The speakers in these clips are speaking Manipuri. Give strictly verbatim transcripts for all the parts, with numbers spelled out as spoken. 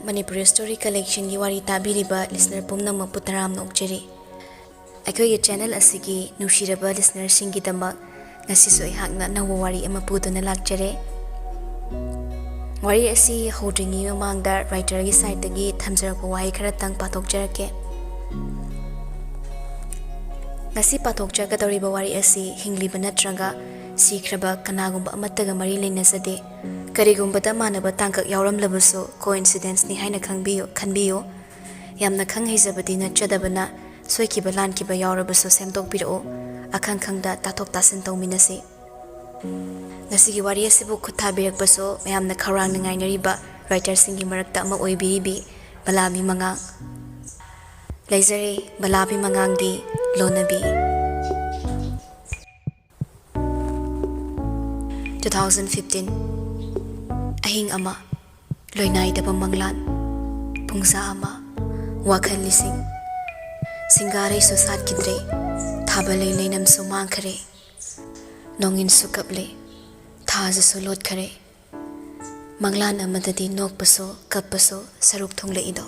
ꯃꯅꯤꯄꯨꯔꯤ ꯁ꯭ꯇꯣꯔꯤ ꯀꯂꯦꯛꯁꯟꯒꯤ ꯋꯥꯔꯤ ꯇꯥꯕꯤꯔꯤꯕ ꯂꯤꯁꯅꯔ ꯄꯨꯝꯅꯃꯛꯄꯨ ꯇꯔꯥꯝꯅ ꯑꯣꯛꯆꯔꯤ꯫ ꯑꯩꯈꯣꯏꯒꯤ ꯆꯦꯅꯦꯜ ꯑꯁꯤꯒꯤ ꯅꯨꯡꯁꯤꯔꯕ ꯂꯤꯁꯅꯔꯁꯤꯡꯒꯤꯗꯃꯛ ꯉꯁꯤꯁꯨ ꯑꯩꯍꯥꯛꯅ ꯑꯅꯧꯕ ꯋꯥꯔꯤ ꯑꯃ ꯄꯨꯗꯨꯅ ꯂꯥꯛꯆꯔꯦ꯫ ꯋꯥꯔꯤ ꯑꯁꯤ ꯍꯧꯗ꯭ꯔꯤꯉꯩ ꯃꯃꯥꯡꯗ ꯔꯥꯏꯇꯔꯒꯤ ꯁꯥꯏꯠꯇꯒꯤ ꯊꯝꯖꯔꯛꯄ ꯋꯥꯍꯩ ꯈꯔꯇꯪ ꯄꯥꯊꯣꯛꯆꯔꯛꯀꯦ꯫ ꯉꯁꯤ ꯄꯥꯊꯣꯛꯆꯒꯗꯧꯔꯤꯕ ꯋꯥꯔꯤ ꯑꯁꯤ ꯍꯤꯡꯂꯤꯕ ꯅꯠꯇ꯭ꯔꯒ ꯁꯤꯈ꯭ꯔꯕ ꯀꯅꯥꯒꯨꯝꯕ ꯑꯃꯠꯇꯒ ꯃꯔꯤ ꯂꯩꯅꯖꯗꯦ꯫ ꯀꯔꯤꯒꯨꯝꯕꯗ ꯃꯥꯟꯅꯕ ꯇꯥꯡꯀꯛ ꯌꯥꯎꯔꯝꯂꯕꯁꯨ, ꯀꯣꯏꯟꯁꯤꯗꯦꯟꯁꯅꯤ ꯍꯥꯏꯅ ꯈꯪꯕꯤꯌꯨ, ꯈꯟꯕꯤꯌꯨ꯫ ꯌꯥꯝꯅ ꯈꯪ ꯍꯩꯖꯕꯗꯤ ꯅꯠꯆꯗꯕꯅ, ꯁꯣꯏꯈꯤꯕ ꯂꯥꯟꯈꯤꯕ ꯌꯥꯎꯔꯕꯁꯨ ꯁꯦꯝꯗꯣꯛꯄꯤꯔꯛꯎ꯫ ꯑꯈꯪ ꯈꯪꯗ ꯇꯥꯊꯣꯛ ꯇꯥꯁꯤꯟ ꯇꯧꯃꯤꯟꯅꯁꯤ꯫ ꯉꯁꯤꯒꯤ ꯋꯥꯔꯤ ꯑꯁꯤꯕꯨ ꯈꯨꯠ ꯊꯥꯕꯤꯔꯛꯄꯁꯨ ꯃꯌꯥꯝꯅ ꯈꯧꯔꯥꯡꯅ ꯉꯥꯏꯅꯔꯤꯕ ꯔꯥꯏꯇꯔꯁꯤꯡꯒꯤ ꯃꯔꯛꯇ ꯑꯃ ꯑꯣꯏꯕꯤꯔꯤꯕꯤ ꯕꯂꯥꯕꯤ ꯃꯉꯥꯡ꯫ ꯂꯩꯖꯔꯦ ꯕꯂꯥꯕꯤ ꯃꯉꯥꯡꯒꯤ ꯂꯣꯟꯅꯕꯤ꯫ Two thousand fifteen, ꯑꯍꯤꯡ ꯑꯃ, ꯂꯣꯏꯅꯥꯏꯗꯕ ꯃꯪꯂꯥꯟ, ꯄꯨꯡꯖꯥ ꯑꯃ, ꯋꯥꯈꯜ ꯂꯤꯁꯤꯡ꯫ ꯁꯤꯡꯒꯥꯔꯩꯁꯨ ꯁꯥꯠꯈꯤꯗ꯭ꯔꯦ, ꯊꯥꯕꯜ ꯂꯩ ꯂꯩꯅꯝꯁꯨ ꯃꯥꯡꯈꯔꯦ꯫ ꯅꯣꯡꯏꯟꯁꯨ ꯀꯞꯂꯦ, ꯊꯥꯖꯁꯨ ꯂꯣꯠꯈꯔꯦ꯫ ꯃꯪꯂꯥꯟ ꯑꯃꯗꯗꯤ ꯅꯣꯛꯄꯁꯨ ꯀꯞꯄꯁꯨ ꯁꯔꯨꯛ ꯊꯨꯡꯂꯛꯏꯗꯣ꯫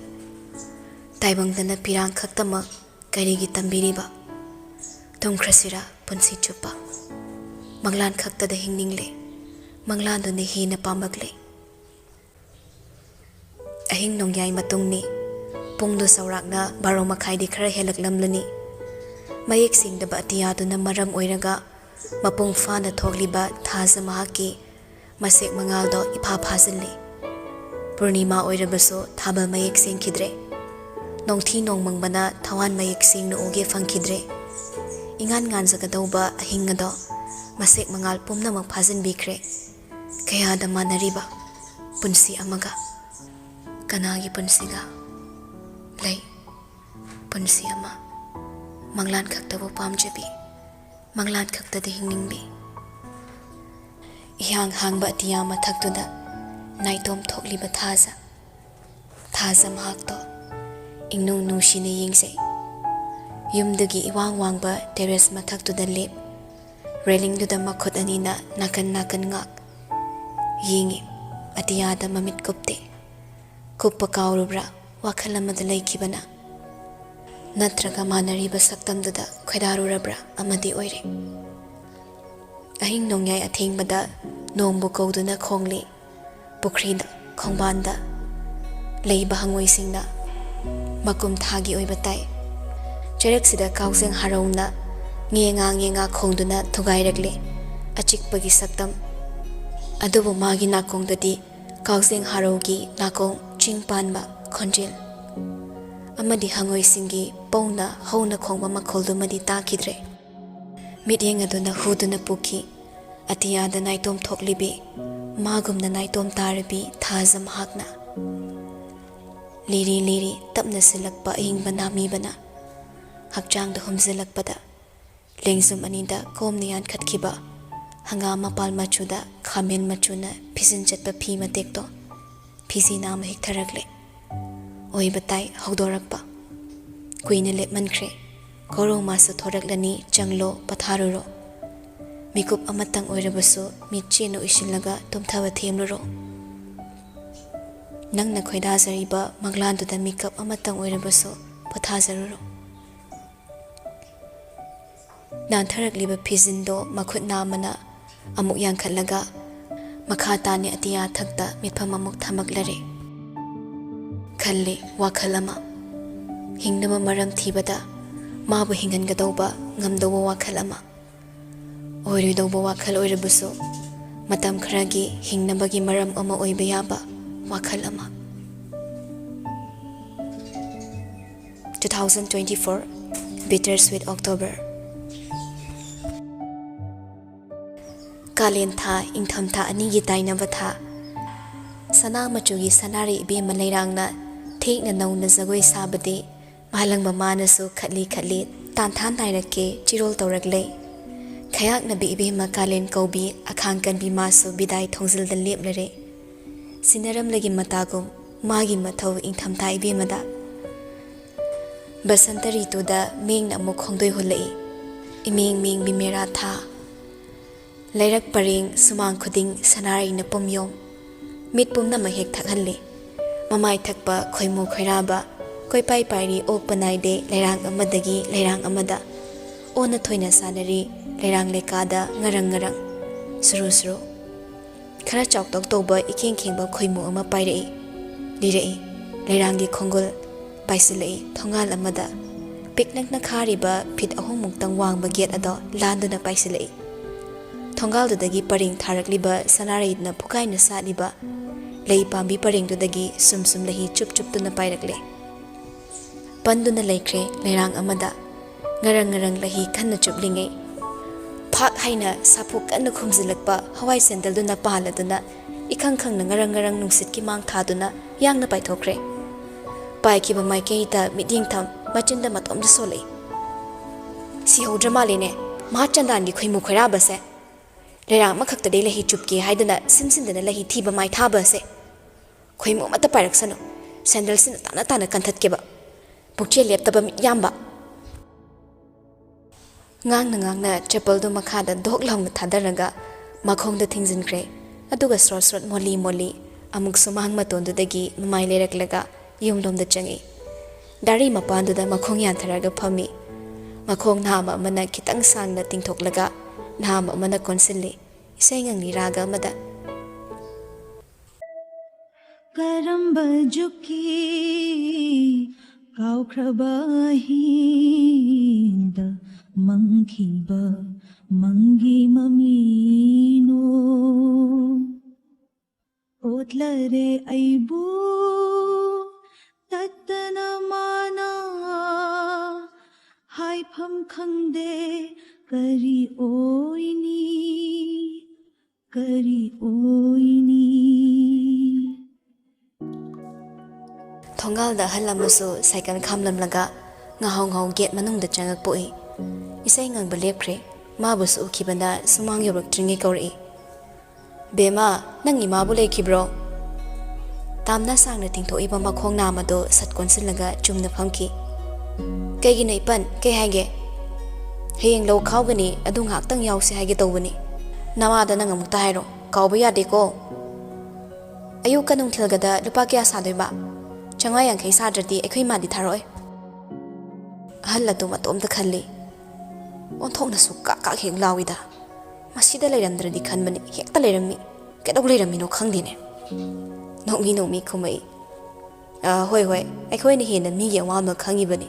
ꯇꯥꯏꯕꯪꯗꯅ ꯄꯤꯔꯥꯡ ꯈꯛꯇꯃꯛ ꯀꯔꯤꯒꯤ ꯇꯝꯕꯤꯔꯤꯕ? ꯇꯨꯝꯈ꯭ꯔꯁꯤꯔꯥ ꯄꯨꯟꯁꯤ ꯆꯨꯞꯄ? ꯃꯪꯂꯥꯟ ꯈꯛꯇꯗ ꯍꯤꯡꯅꯤꯡꯂꯦ, ꯃꯪꯂꯥꯟꯗꯨꯅ ꯍꯦꯟꯅ ꯄꯥꯝꯃꯛꯂꯦ꯫ ꯑꯍꯤꯡ ꯅꯣꯡꯌꯥꯏ ꯃꯇꯨꯡꯅꯤ꯫ ꯄꯨꯡꯗꯨ ꯆꯥꯎꯔꯥꯛꯅ ꯕꯥꯔꯣ ꯃꯈꯥꯏꯗꯤ ꯈꯔ ꯍꯦꯜꯂꯛꯂꯝꯂꯅꯤ꯫ ꯃꯌꯦꯛ ꯁꯦꯡꯗꯕ ꯑꯇꯤꯌꯥꯗꯨꯅ ꯃꯔꯝ ꯑꯣꯏꯔꯒ ꯃꯄꯨꯡ ꯐꯥꯅ ꯊꯣꯛꯂꯤꯕ ꯊꯥꯖ ꯃꯍꯥꯛꯀꯤ ꯃꯁꯦꯛ ꯃꯉꯥꯜꯗꯣ ꯏꯐꯥ ꯐꯥꯖꯤꯜꯂꯤ꯫ ꯄꯨꯔꯅꯤꯃꯥ ꯑꯣꯏꯔꯕꯁꯨ ꯊꯥꯕꯜ ꯃꯌꯦꯛ ꯁꯦꯡꯈꯤꯗ꯭ꯔꯦ꯫ ꯅꯣꯡꯊꯤ ꯅꯣꯡꯃꯪꯕꯅ ꯊꯋꯥꯟ ꯃꯌꯦꯛ ꯁꯦꯡꯅ ꯎꯒꯦ ꯐꯪꯈꯤꯗ꯭ꯔꯦ꯫ ꯏꯉꯥꯟ ꯉꯥꯟꯖꯒꯗꯧꯕ ꯑꯍꯤꯡ ꯑꯗꯣ ꯃꯁꯦꯛ ꯃꯉꯥꯜ ꯄꯨꯝꯅꯃꯛ ꯐꯥꯖꯤꯟꯕꯤꯈ꯭ꯔꯦ꯫ ꯀꯌꯥꯗ ꯃꯥꯟꯅꯔꯤꯕ ꯄꯨꯟꯁꯤ ꯑꯃꯒ꯫ ꯀꯅꯥꯒꯤ ꯄꯨꯟꯁꯤꯒ? ꯂꯩ ꯄꯨꯟꯁꯤ ꯑꯃ, ꯃꯪꯂꯥꯟ ꯈꯛꯇꯕꯨ ꯄꯥꯝꯖꯕꯤ, ꯃꯪꯂꯥꯟ ꯈꯛꯇꯗ ꯍꯤꯡꯅꯤꯡꯕꯤ꯫ ꯏꯍꯥꯡ ꯍꯥꯡꯕ ꯑꯇꯤꯌꯥ ꯃꯊꯛꯇꯨꯗ ꯅꯥꯏꯇꯣꯝ ꯊꯣꯛꯂꯤꯕ ꯊꯥꯖ, ꯊꯥꯖ ꯃꯍꯥꯛꯇꯣ ꯏꯪꯅꯨꯡ ꯅꯨꯡꯁꯤꯅ ꯌꯦꯡꯖꯩ꯫ ꯌꯨꯝꯗꯒꯤ ꯏꯋꯥꯡ ꯋꯥꯡꯕ ꯇꯦꯔꯦꯁ ꯃꯊꯛꯇꯨꯗ ꯂꯦꯞ, ꯔꯦꯂꯤꯡꯗꯨꯗ ꯃꯈꯨꯠ ꯑꯅꯤꯅ ꯅꯥꯀꯟ ꯅꯥꯀꯟ ꯉꯥꯛ ꯌꯦꯡꯉꯤ꯫ ꯑꯇꯤꯌꯥꯗ ꯃꯃꯤꯠ ꯀꯨꯞꯇꯦ꯫ ꯀꯨꯞꯄ ꯀꯥꯎꯔꯨꯕ꯭ꯔꯥ ꯋꯥꯈꯜ ꯑꯃꯗ ꯂꯩꯈꯤꯕꯅ? ꯅꯠꯇ꯭ꯔꯒ ꯃꯥꯟꯅꯔꯤꯕ ꯁꯛꯇꯝꯗꯨꯗ ꯈꯣꯏꯗꯥꯔꯨꯔꯕ꯭ꯔꯥ ꯑꯃꯗꯤ ꯑꯣꯏꯔꯦ꯫ ꯑꯍꯤꯡ ꯅꯣꯡꯌꯥꯏ ꯑꯊꯦꯡꯕꯗ ꯅꯣꯡꯕꯨ ꯀꯧꯗꯨꯅ ꯈꯣꯡꯂꯤ ꯄꯨꯈ꯭ꯔꯤꯗ, ꯈꯣꯡꯕꯥꯟꯗ ꯂꯩꯕ ꯍꯉꯣꯏꯁꯤꯡꯅ ꯃꯀꯨꯝ ꯊꯥꯒꯤ ꯑꯣꯏꯕ ꯇꯥꯏ꯫ ꯆꯩꯔꯛꯁꯤꯗ ꯀꯥꯎꯖꯦꯡ ꯍꯔꯥꯎꯅ ꯉꯦꯉꯥ ꯉꯦꯉꯥ ꯈꯣꯡꯗꯨꯅ ꯊꯨꯒꯥꯏꯔꯛꯂꯤ ꯑꯆꯤꯛꯄꯒꯤ ꯁꯛꯇꯝ꯫ ꯑꯗꯨꯕꯨ ꯃꯥꯒꯤ ꯅꯥꯀꯣꯡꯗꯗꯤ ꯀꯥꯎꯖꯦꯡ ꯍꯔꯥꯎꯒꯤ ꯅꯥꯀꯣꯡ ꯆꯤꯡ ꯄꯥꯟꯕ ꯈꯣꯟꯖꯦꯜ ꯑꯃꯗꯤ ꯍꯉꯣꯏꯁꯤꯡꯒꯤ ꯄꯧꯅ ꯍꯧꯅ ꯈꯣꯡꯕ ꯃꯈꯣꯜꯗꯨꯃꯗꯤ ꯇꯥꯈꯤꯗ꯭ꯔꯦ꯫ ꯃꯤꯠꯌꯦꯡ ꯑꯗꯨꯅ ꯍꯨꯗꯨꯅ ꯄꯨꯈꯤ꯫ ꯑꯇꯤꯌꯥꯗ ꯅꯥꯏꯇꯣꯝ ꯊꯣꯛꯂꯤꯕꯤ, ꯃꯥꯒꯨꯝꯅ ꯅꯥꯏꯇꯣꯝ ꯇꯥꯔꯕꯤ ꯊꯥꯖ ꯃꯍꯥꯛꯅ꯫ ꯂꯤꯔꯤ ꯂꯤꯔꯤ ꯇꯞꯅ ꯁꯤꯜꯂꯛꯄ ꯑꯏꯪꯕ ꯅꯥꯃꯤꯕꯅ ꯍꯛꯆꯥꯡꯗ ꯍꯨꯝꯖꯤꯜꯂꯛꯄꯗ, ꯂꯦꯡꯖꯨꯝ ꯑꯅꯤꯗ ꯀꯣꯝꯅ ꯌꯥꯟꯈꯠꯈꯤꯕ ꯍꯪꯒꯥꯝ ꯃꯄꯥꯜ ꯃꯆꯨꯗ ꯈꯥꯃꯦꯟ ꯃꯆꯨꯅ ꯐꯤꯖꯤꯟ ꯆꯠꯄ ꯐꯤ ꯃꯇꯦꯛꯇꯣ ꯐꯤꯖꯤ ꯅꯥꯝꯃ ꯍꯤꯛꯊꯔꯛꯂꯦ꯫ ꯑꯣꯏꯕ ꯇꯥꯏ ꯍꯧꯗꯣꯔꯛꯄ꯫ ꯀꯨꯏꯅ ꯂꯦꯞꯃꯟꯈ꯭ꯔꯦ꯫ ꯀꯣꯔꯧ ꯃꯥꯁꯨ ꯊꯣꯔꯛꯂꯅꯤ, ꯆꯪꯂꯣ, ꯄꯣꯊꯥꯔꯨꯔꯣ꯫ ꯃꯤꯀꯨꯞ ꯑꯃꯇꯪ ꯑꯣꯏꯔꯕꯁꯨ ꯃꯤꯠꯆꯦꯅ ꯎꯏꯁꯤꯜꯂꯒ ꯇꯨꯝꯊꯕ ꯊꯦꯝꯂꯨꯔꯣ꯫ ꯅꯪꯅ ꯈꯣꯏꯗꯥꯖꯔꯤꯕ ꯃꯪꯂꯥꯟꯗꯨꯗ ꯃꯤꯀꯞ ꯑꯃꯇꯪ ꯑꯣꯏꯔꯕꯁꯨ ꯄꯣꯊꯥꯖꯔꯨꯔꯣ꯫ ꯅꯥꯟꯊꯔꯛꯂꯤꯕ ꯐꯤꯖꯤꯟꯗꯣ ꯃꯈꯨꯠ ꯅꯥꯝꯃꯅ ꯑꯃꯨꯛ ꯌꯥꯟꯈꯠꯂꯒ ꯃꯈꯥ ꯇꯥꯅ ꯑꯇꯤꯌꯥ ꯊꯛꯇ ꯃꯤꯠꯐꯝ ꯑꯃꯨꯛ ꯊꯝꯃꯛꯂꯔꯦ꯫ ꯈꯜꯂꯤ ꯋꯥꯈꯜ ꯑꯃ꯫ ꯍꯤꯡꯅꯕ ꯃꯔꯝ ꯊꯤꯕꯗ ꯃꯥꯕꯨ ꯍꯤꯡꯍꯟꯒꯗꯧꯕ ꯉꯝꯗꯧꯕ ꯋꯥꯈꯜ ꯑꯃ꯫ ꯑꯣꯏꯔꯣꯏꯗꯧꯕ ꯋꯥꯈꯜ ꯑꯣꯏꯔꯕꯁꯨ ꯃꯇꯝ ꯈꯔꯒꯤ ꯍꯤꯡꯅꯕꯒꯤ ꯃꯔꯝ ꯑꯃ ꯑꯣꯏꯕ ꯌꯥꯕ ꯋꯥꯈꯜ ꯑꯃ꯫ Two thousand twenty-four Bittersweet October꯫ ꯀꯥꯂꯦꯟ ꯊꯥ, ꯏꯪꯊꯝꯊꯥ ꯑꯅꯤꯒꯤ ꯇꯥꯏꯅꯕ ꯊꯥ꯫ ꯁꯅꯥ ꯃꯆꯨꯒꯤ ꯁꯅꯥꯔꯩ ꯏꯕꯦꯝꯃ ꯂꯩꯔꯥꯡꯅ ꯊꯦꯛꯅ ꯅꯧꯅ ꯖꯒꯣꯏ ꯁꯥꯕꯗꯤ ꯃꯥꯂꯪ ꯃꯃꯥꯅꯁꯨ ꯈꯠꯂꯤ ꯈꯠꯂꯤ ꯇꯥꯟꯊꯥ ꯅꯥꯏꯔꯛꯀꯦ ꯆꯤꯔꯣꯜ ꯇꯧꯔꯛꯂꯦ꯫ ꯈꯌꯥꯛꯅꯕꯤ ꯏꯕꯦꯝꯃ ꯀꯥꯂꯦꯟ ꯀꯧꯕꯤ ꯑꯈꯥꯡ ꯀꯟꯕꯤ ꯃꯥꯁꯨ ꯕꯤꯗꯥꯏ ꯊꯣꯡꯖꯤꯜꯗ ꯂꯦꯞꯂꯔꯦ꯫ ꯁꯤꯟꯅꯔꯝꯂꯒꯤ ꯃꯇꯥꯒꯨꯝ ꯃꯥꯒꯤ ꯃꯊꯧ ꯏꯪꯊꯝꯊꯥ ꯏꯕꯦꯝꯃꯗ꯫ ꯕꯁꯟꯇ ꯔꯤꯇꯨꯗ ꯃꯦꯡꯅ ꯑꯃꯨꯛ ꯈꯣꯡꯗꯣꯏ ꯍꯨꯜꯂꯛꯏ꯫ ꯏꯃꯦꯡ ꯃꯦꯡꯕꯤ ꯃꯦꯔꯥ ꯊꯥ꯫ ꯂꯩꯔꯛ ꯄꯔꯦꯡ ꯁꯨꯃꯥꯡ ꯈꯨꯗꯤꯡ ꯁꯅꯥꯔꯩꯅ ꯄꯨꯝꯌꯣꯝ꯫ ꯃꯤꯠ ꯄꯨꯝꯅꯃꯛ ꯍꯦꯛ ꯊꯛꯍꯜꯂꯤ꯫ ꯃꯃꯥꯏ ꯊꯛꯄ ꯈꯣꯏꯃꯨ ꯈꯣꯏꯔꯥꯕ, ꯀꯣꯏꯄꯥꯏ ꯄꯥꯏꯔꯤ ꯑꯣꯛꯄ ꯅꯥꯏꯗꯦ ꯂꯩꯔꯥꯡ ꯑꯃꯗꯒꯤ ꯂꯩꯔꯥꯡ ꯑꯃꯗ꯫ ꯑꯣꯟꯅ ꯊꯣꯏꯅ ꯁꯥꯟꯅꯔꯤ ꯂꯩꯔꯥꯡ ꯂꯩꯀꯥꯗ ꯉꯔꯪ ꯉꯔꯪ, ꯁꯨꯔꯨ ꯁꯨꯔꯨ꯫ ꯈꯔ ꯆꯥꯎꯇꯛ ꯇꯧꯕ ꯏꯈꯦꯡ ꯈꯦꯡꯕ ꯈꯣꯏꯃꯨ ꯑꯃ ꯄꯥꯏꯔꯛꯏ꯫ ꯂꯤꯔꯛꯏ꯫ ꯂꯩꯔꯥꯡꯒꯤ ꯈꯣꯡꯒꯨꯜ ꯄꯥꯏꯁꯤꯜꯂꯛꯏ ꯊꯣꯡꯒꯥꯜ ꯑꯃꯗ꯫ ꯄꯤꯛꯅꯛꯅ ꯈꯥꯔꯤꯕ ꯐꯤꯠ ꯑꯍꯨꯝꯃꯨꯛꯇꯪ ꯋꯥꯡꯕ ꯒꯦꯠ ꯑꯗꯣ ꯂꯥꯟꯗꯨꯅ ꯄꯥꯏꯁꯤꯜꯂꯛꯏ꯫ ꯊꯣꯡꯒꯥꯜꯗꯨꯗꯒꯤ ꯄꯔꯦꯡ ꯊꯥꯔꯛꯂꯤꯕ ꯁꯅꯥꯔꯩꯗꯨꯅ ꯐꯨꯀꯥꯏꯅ ꯁꯥꯠꯂꯤꯕ ꯂꯩ ꯄꯥꯝꯕꯤ ꯄꯔꯦꯡꯗꯨꯗꯒꯤ ꯁꯨꯝ ꯁꯨꯝ ꯂꯩꯍꯤ ꯆꯨꯞ ꯆꯨꯞꯇꯨꯅ ꯄꯥꯏꯔꯛꯂꯦ꯫ ꯄꯟꯗꯨꯅ ꯂꯩꯈ꯭ꯔꯦ ꯂꯩꯔꯥꯡ ꯑꯃꯗ꯫ ꯉꯔꯪ ꯉꯔꯪ ꯂꯩꯍꯤ ꯀꯟꯅ ꯆꯨꯞꯂꯤꯉꯩ꯫ ꯐꯥꯛ ꯍꯥꯏꯅ ꯁꯥꯐꯨ ꯀꯟꯅ ꯈꯨꯝꯖꯤꯜꯂꯛꯄ ꯍꯋꯥꯏ ꯁꯦꯟꯗꯜꯗꯨꯅ ꯄꯥꯜꯂꯗꯨꯅ ꯏꯈꯪ ꯈꯪꯅ ꯉꯔꯪ ꯉꯔꯪ ꯅꯨꯡꯁꯤꯠꯀꯤ ꯃꯥꯡ ꯊꯥꯗꯨꯅ ꯌꯥꯡꯅ ꯄꯥꯏꯊꯣꯛꯈ꯭ꯔꯦ꯫ ꯄꯥꯏꯈꯤꯕ ꯃꯥꯏꯀꯩꯗ ꯃꯤꯠꯌꯦꯡ ꯊꯝ ꯃꯆꯤꯟꯗ ꯃꯇꯣꯝꯇ ꯁꯣꯜꯂꯛꯏ꯫ "ꯁꯤꯍꯧꯗ꯭ꯔ ꯃꯥꯜꯂꯦꯅꯦ, ꯃꯍꯥ ꯆꯟꯗꯥꯟꯒꯤ ꯈꯣꯏꯃꯨ ꯈꯣꯏꯔꯥꯕꯁꯦ꯫ ꯂꯩꯔꯥꯡ ꯑꯃꯈꯛꯇꯗꯤ ꯂꯩꯍꯤ ꯆꯨꯞꯀꯦ ꯍꯥꯏꯗꯅ ꯁꯤꯟ ꯁꯤꯟꯗꯅ ꯂꯩꯍꯤ ꯊꯤꯕ ꯃꯥꯏ ꯊꯥꯕꯁꯦ꯫ ꯈꯣꯏꯃꯨ ꯑꯃꯠꯇ ꯄꯥꯏꯔꯛꯁꯅꯨ꯫ ꯁꯦꯟꯗꯜꯁꯤꯅ ꯇꯥꯅ ꯇꯥꯅ ꯀꯟꯊꯠꯀꯦꯕ꯫ ꯄꯨꯛꯆꯦꯜ ꯂꯦꯞꯇꯕ ꯃꯤꯠ ꯌꯥꯝꯕ!" ꯉꯥꯡꯅ ꯉꯥꯡꯅ ꯆꯦꯄꯜꯗꯨ ꯃꯈꯥꯗ ꯙꯣꯛ ꯂꯥꯎꯅ ꯊꯥꯗꯔꯒ ꯃꯈꯣꯡꯗ ꯊꯤꯡꯖꯤꯟꯈ꯭ꯔꯦ꯫ ꯑꯗꯨꯒ ꯁ꯭ꯔꯣꯠ ꯁ꯭ꯔꯣꯠ ꯃꯣꯜꯂꯤ ꯃꯣꯜꯂꯤ ꯑꯃꯨꯛ ꯁꯨꯃꯥꯡ ꯃꯇꯣꯟꯗꯨꯗꯒꯤ ꯃꯃꯥꯏ ꯂꯩꯔꯛꯂꯒ ꯌꯨꯝꯂꯣꯝꯗ ꯆꯪꯏ꯫ ꯗꯥꯔꯤ ꯃꯄꯥꯟꯗꯨꯗ ꯃꯈꯣꯡ ꯌꯥꯟꯊꯔꯒ ꯐꯝꯃꯤ꯫ ꯃꯈꯣꯡ ꯅꯥꯝꯃ ꯑꯃꯅ ꯈꯤꯇꯪ ꯁꯥꯡꯅ ꯇꯤꯡꯊꯣꯛꯂꯒ ꯅꯥꯝꯃ ꯑꯃꯅ ꯀꯣꯟꯁꯤꯜꯂꯤ꯫ ꯏꯁꯩ ꯉꯪꯂꯤ ꯔꯥꯒ ꯑꯃꯗ꯫ ꯀꯔꯝꯕ ꯖꯨꯛꯀꯤ ꯀꯥꯎꯈ꯭ꯔꯕ ꯑꯍꯤꯡꯗ ꯃꯪꯈꯤꯕ ꯃꯪꯒꯤ ꯃꯃꯤꯅꯣ? ꯑꯣꯠꯂꯔꯦ ꯑꯩꯕꯨ ꯇꯠꯇꯅ ꯃꯥꯅ, ꯍꯥꯏꯐꯝ ꯈꯪꯗꯦ ꯀꯔꯤ ꯑꯣꯏꯅꯤ, ꯀꯔꯤ ꯑꯣꯏꯅꯤ꯫ ꯊꯣꯡꯒꯥꯜꯗ ꯑꯍꯜ ꯑꯃꯁꯨ ꯁꯥꯏꯀꯜ ꯈꯥꯝꯂꯝꯂꯒ ꯉꯥꯍꯧ ꯉꯥꯍꯧ ꯒꯦꯠ ꯃꯅꯨꯡꯗ ꯆꯪꯉꯛꯄ ꯎꯏ꯫ ꯏꯁꯩ ꯉꯪꯕ ꯂꯦꯞꯈ꯭ꯔꯦ꯫ ꯃꯥꯕꯨꯁꯨ ꯎꯈꯤꯕꯅ ꯁꯨꯃꯥꯡ ꯌꯧꯔꯛꯇ꯭ꯔꯤꯉꯩ ꯀꯧꯔꯛꯏ꯫ "ꯕꯦꯝꯃ, ꯅꯪ ꯏꯃꯥꯕꯨ ꯂꯩꯈꯤꯕ꯭ꯔꯣ?" ꯇꯥꯝꯅ ꯁꯥꯡꯅ ꯇꯤꯡꯊꯣꯛꯏꯕ ꯃꯈꯣꯡ ꯅꯥꯝ ꯑꯗꯨ ꯁꯠ ꯀꯣꯟꯁꯤꯜꯂꯒ ꯆꯨꯝꯅ ꯐꯝꯈꯤ꯫ "ꯀꯩꯒꯤꯅꯣ ꯏꯄꯟ? ꯀꯩ ꯍꯥꯏꯒꯦ?" "ꯍꯌꯦꯡ ꯂꯧ ꯈꯥꯎꯒꯅꯤ, ꯑꯗꯨ ꯉꯥꯏꯍꯥꯛꯇꯪ ꯌꯥꯎꯁꯦ ꯍꯥꯏꯒꯦ ꯇꯧꯕꯅꯤ꯫ ꯅꯃꯥꯗ ꯅꯪ ꯑꯃꯨꯛꯇ ꯍꯥꯏꯔꯣ, ꯀꯥꯎꯕ ꯌꯥꯗꯦꯀꯣ?" "ꯑꯌꯨꯛꯀ ꯅꯨꯡꯊꯤꯜꯒꯗ ꯂꯨꯄꯥ ꯀꯌꯥ ꯁꯥꯗꯣꯏꯕ? ꯆꯥꯝꯃꯉꯥ ꯌꯥꯡꯈꯩ ꯁꯥꯗ꯭ꯔꯗꯤ ꯑꯩꯈꯣꯏ ꯏꯃꯥꯗꯤ ꯊꯥꯔꯛꯑꯣꯏ꯫" ꯑꯍꯜ ꯑꯗꯨ ꯃꯇꯣꯝꯇ ꯈꯜꯂꯤ꯫ ꯑꯣꯟꯊꯣꯛꯅꯁꯨ ꯀꯥꯛ ꯀꯥꯛ ꯍꯦꯛ ꯂꯥꯎꯏꯗ꯫ ꯃꯁꯤꯗ ꯂꯩꯔꯝꯗ꯭ꯔꯗꯤ ꯈꯟꯕꯅꯤ, ꯍꯦꯛꯇ ꯂꯩꯔꯝꯃꯤ꯫ ꯀꯩꯗꯧ ꯂꯩꯔꯝꯃꯤꯅꯣ ꯈꯪꯗꯦꯅꯦ꯫ ꯅꯣꯛꯃꯤ ꯅꯣꯛꯃꯤ ꯈꯨꯝꯃꯛꯏ꯫ "ꯑ, ꯍꯣꯏ, ꯍꯣꯏ, ꯑꯩꯈꯣꯏꯅ ꯍꯦꯟꯅ ꯃꯤꯒꯤ ꯑꯋꯥꯃꯜ ꯈꯪꯉꯤꯕꯅꯤ꯫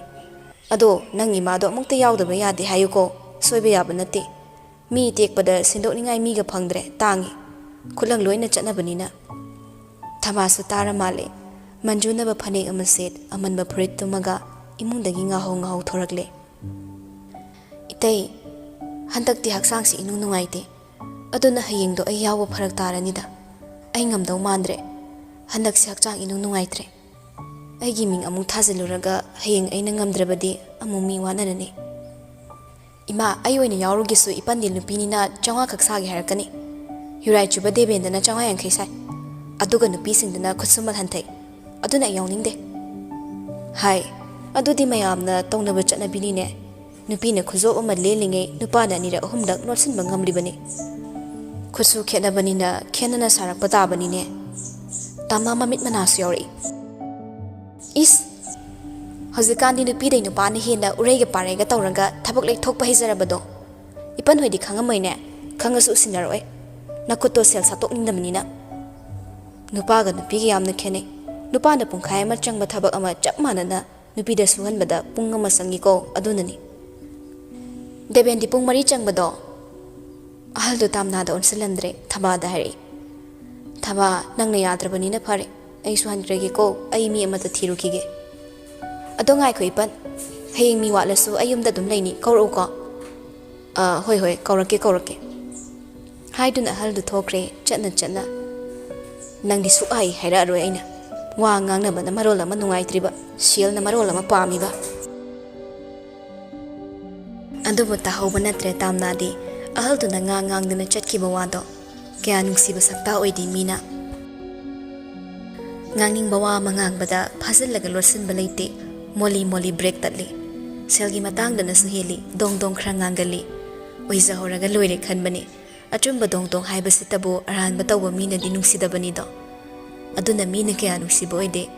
ꯑꯗꯣ ꯅꯪ ꯏꯃꯥꯗꯣ ꯑꯃꯨꯛꯇ ꯌꯥꯎꯗꯕ ꯌꯥꯗꯦ ꯍꯥꯏꯌꯨꯀꯣ, ꯁꯣꯏꯕ ꯌꯥꯕ ꯅꯠꯇꯦ꯫ ꯃꯤ ꯇꯦꯛꯄꯗ ꯁꯤꯟꯗꯣꯛꯅꯤꯡꯉꯥꯏ ꯃꯤꯒ ꯐꯪꯗ꯭ꯔꯦ, ꯇꯥꯡꯉꯤ꯫ ꯈꯨꯂꯪ ꯂꯣꯏꯅ ꯆꯠꯅꯕꯅꯤꯅ꯫" ꯊꯃꯥꯁꯨ ꯇꯥꯔ ꯃꯥꯜꯂꯦ꯫ ꯃꯟꯖꯨꯅꯕ ꯐꯅꯦꯛ ꯑꯃ ꯁꯦꯠ, ꯑꯃꯟꯕ ꯐꯨꯔꯤꯠ ꯇꯨꯝꯃꯒ ꯏꯃꯨꯡꯗꯒꯤ ꯉꯥꯍꯧ ꯉꯥꯍꯧ ꯊꯣꯔꯛꯂꯦ꯫ "ꯏꯇꯩ, ꯍꯟꯗꯛꯇꯤ ꯍꯛꯆꯥꯡꯁꯤ ꯏꯅꯨꯡ ꯅꯨꯡꯉꯥꯏꯇꯦ꯫ ꯑꯗꯨꯅ ꯍꯌꯦꯡꯗꯣ ꯑꯩ ꯌꯥꯎꯕ ꯐꯔꯛ ꯇꯥꯔꯅꯤꯗ꯫ ꯑꯩ ꯉꯝꯗꯧ ꯃꯥꯟꯗ꯭ꯔꯦ꯫ ꯍꯟꯗꯛꯁꯤ ꯍꯛꯆꯥꯡ ꯏꯅꯨꯡ ꯅꯨꯡꯉꯥꯏꯇ꯭ꯔꯦ꯫ ꯑꯩꯒꯤ ꯃꯤꯡ ꯑꯃꯨꯛ ꯊꯥꯖꯤꯜꯂꯨꯔꯒ ꯍꯌꯦꯡ ꯑꯩꯅ ꯉꯝꯗ꯭ꯔꯕꯗꯤ ꯑꯃꯨꯛ ꯃꯤ ꯋꯥꯅꯔꯅꯤ꯫" "ꯏꯃꯥ, ꯑꯩ ꯑꯣꯏꯅ ꯌꯥꯎꯔꯨꯒꯦꯁꯨ ꯏꯄꯟꯗꯤ ꯅꯨꯄꯤꯅꯤꯅ ꯆꯥꯝꯃꯉꯥ ꯈꯛ ꯁꯥꯒꯦ ꯍꯥꯏꯔꯛꯀꯅꯤ꯫ ꯌꯨꯔꯥꯏ ꯆꯨꯕ ꯗꯦꯕꯦꯟꯗꯅ ꯆꯥꯝꯃꯉꯥ ꯌꯥꯡꯈꯩ ꯁꯥꯏ꯫ ꯑꯗꯨꯒ ꯅꯨꯄꯤꯁꯤꯡꯗꯨꯅ ꯈꯨꯠꯁꯨꯃꯜ ꯍꯟꯊꯩ꯫ ꯑꯗꯨꯅ ꯑꯩ ꯌꯥꯎꯅꯤꯡꯗꯦ꯫" "ꯍꯥꯏ, ꯑꯗꯨꯗꯤ ꯃꯌꯥꯝꯅ ꯇꯧꯅꯕ ꯆꯠꯅꯕꯤꯅꯤꯅꯦ꯫ ꯅꯨꯄꯤꯅ ꯈꯨꯖꯣꯞ ꯑꯃ ꯂꯦꯜꯂꯤꯉꯩ ꯅꯨꯄꯥꯅ ꯑꯅꯤꯔꯛ ꯑꯍꯨꯝꯂꯛ ꯂꯣꯠꯁꯤꯟꯕ ꯉꯝꯂꯤꯕꯅꯤ꯫ ꯈꯨꯠꯁꯨ ꯈꯦꯠꯅꯕꯅꯤꯅ ꯈꯦꯠꯅꯅ ꯁꯥꯔꯛꯄ ꯇꯥꯕꯅꯤꯅꯦ꯫" ꯇꯥꯃ ꯃꯃꯤꯠ ꯃꯅꯥꯁꯨ ꯌꯥꯎꯔꯛꯏ꯫ "ꯏꯁ! ꯍꯧꯖꯤꯛꯀꯥꯟꯗꯤ ꯅꯨꯄꯤꯗꯩ ꯅꯨꯄꯥꯅ ꯍꯦꯟꯅ ꯎꯔꯩꯒ ꯄꯥꯔꯩꯒ ꯇꯧꯔꯒ ꯊꯕꯛ ꯂꯩꯊꯣꯛꯄ ꯍꯩꯖꯔꯕꯗꯣ꯫ ꯏꯄꯟ ꯍꯣꯏꯗꯤ ꯈꯪꯉꯝꯃꯣꯏꯅꯦ꯫ ꯈꯪꯉꯁꯨ ꯎꯁꯤꯟꯅꯔꯛꯑꯣꯏ꯫ ꯅꯈꯨꯠꯇꯣ ꯁꯦꯜ ꯁꯥꯠꯇꯣꯛꯅꯤꯡꯗꯕꯅꯤꯅ꯫ ꯅꯨꯄꯥꯒ ꯅꯨꯄꯤꯒ ꯌꯥꯝꯅ ꯈꯦꯠꯅꯩ꯫ ꯅꯨꯄꯥꯅ ꯄꯨꯡꯈꯥꯏ ꯑꯃ ꯆꯪꯕ ꯊꯕꯛ ꯑꯃ ꯆꯞ ꯃꯥꯟꯅꯅ ꯅꯨꯄꯤꯗ ꯁꯨꯍꯟꯕꯗ ꯄꯨꯡ ꯑꯃ ꯆꯪꯉꯤꯀꯣ, ꯑꯗꯨꯅꯅꯤ꯫" "ꯗꯦꯕꯦꯟꯗꯤ ꯄꯨꯡ ꯃꯔꯤ ꯆꯪꯕꯗꯣ?" ꯑꯍꯜꯗꯨ ꯇꯥꯝꯅꯥꯗ ꯑꯣꯟꯁꯤꯜꯂꯝꯗ꯭ꯔꯦ, ꯊꯕꯥꯗ ꯍꯥꯏꯔꯛꯏ꯫ "ꯊꯕꯥ, ꯅꯪꯅ ꯌꯥꯗ꯭ꯔꯕꯅꯤꯅ ꯐꯔꯦ꯫ ꯑꯩꯁꯨ ꯍꯟꯈ꯭ꯔꯒꯦꯀꯣ, ꯑꯩ ꯃꯤ ꯑꯃꯗ ꯊꯤꯔꯨꯈꯤꯒꯦ꯫" "ꯑꯗꯣ ꯉꯥꯏꯈꯣ ꯏꯄꯟ, ꯍꯌꯦꯡ ꯃꯤ ꯋꯥꯠꯂꯁꯨ ꯑꯩ ꯌꯨꯝꯗ ꯑꯗꯨꯝ ꯂꯩꯅꯤ, ꯀꯧꯔꯛꯎꯀꯣ꯫" "ꯑꯥ, ꯍꯣꯏ, ꯍꯣꯏ, ꯀꯧꯔꯛꯀꯦ, ꯀꯧꯔꯛꯀꯦ꯫" ꯍꯥꯏꯗꯨꯅ ꯑꯍꯜꯗꯨ ꯊꯣꯛꯈ꯭ꯔꯦ, ꯆꯠꯅ ꯆꯠꯅ꯫ "ꯅꯪꯗꯤ ꯁꯨꯛꯍꯥꯏ ꯍꯥꯏꯔꯛꯑꯔꯣꯏ ꯑꯩꯅ꯫ ꯋꯥ ꯉꯥꯡꯅꯕꯅ ꯃꯔꯣꯜ ꯑꯃ ꯅꯨꯡꯉꯥꯏꯇ꯭ꯔꯤꯕ, ꯁꯦꯜꯅ ꯃꯔꯣꯜ ꯑꯃ ꯄꯥꯝꯃꯤꯕ꯫" ꯑꯗꯨꯕꯨ ꯇꯥꯍꯧꯕ ꯅꯠꯇ꯭ꯔꯦ ꯇꯥꯝꯅꯥꯗꯤ꯫ ꯑꯍꯜꯗꯨꯅ ꯉꯥꯡ ꯉꯥꯡꯗꯨꯅ ꯆꯠꯈꯤꯕ ꯋꯥꯗꯣ꯫ ꯀꯌꯥ ꯅꯨꯡꯁꯤꯕ ꯁꯛꯇꯥꯛ ꯑꯣꯏꯗꯤ ꯃꯤꯅ꯫ ꯉꯥꯡꯅꯤꯡꯕ ꯋꯥ ꯑꯃ ꯉꯥꯡꯕꯗ ꯐꯥꯖꯤꯜꯂꯒ ꯂꯣꯠꯁꯤꯟꯕ ꯂꯩꯇꯦ꯫ ꯃꯣꯂꯤ ꯃꯣꯂꯤ ꯕ꯭ꯔꯦꯛ ꯇꯠꯂꯤ꯫ ꯁꯦꯜꯒꯤ ꯃꯇꯥꯡꯗꯅꯁꯨ ꯍꯦꯜꯂꯤ, ꯗꯣꯡ ꯗꯣꯡ ꯈꯔ ꯉꯥꯡꯒꯜꯂꯤ꯫ ꯑꯣꯏꯖꯍꯧꯔꯒ ꯂꯣꯏꯔꯦ ꯈꯟꯕꯅꯤ꯫ ꯑꯆꯨꯝꯕ ꯗꯣꯡ ꯗꯣꯡ ꯍꯥꯏꯕꯁꯤꯇꯕꯨ ꯑꯔꯥꯟꯕ ꯇꯧꯕ ꯃꯤꯅꯗꯤ ꯅꯨꯡꯁꯤꯗꯕꯅꯤꯗꯣ꯫ ꯑꯗꯨꯅ ꯃꯤꯅ ꯀꯌꯥ ꯅꯨꯡꯁꯤꯕ ꯑꯣꯏꯗꯦ꯫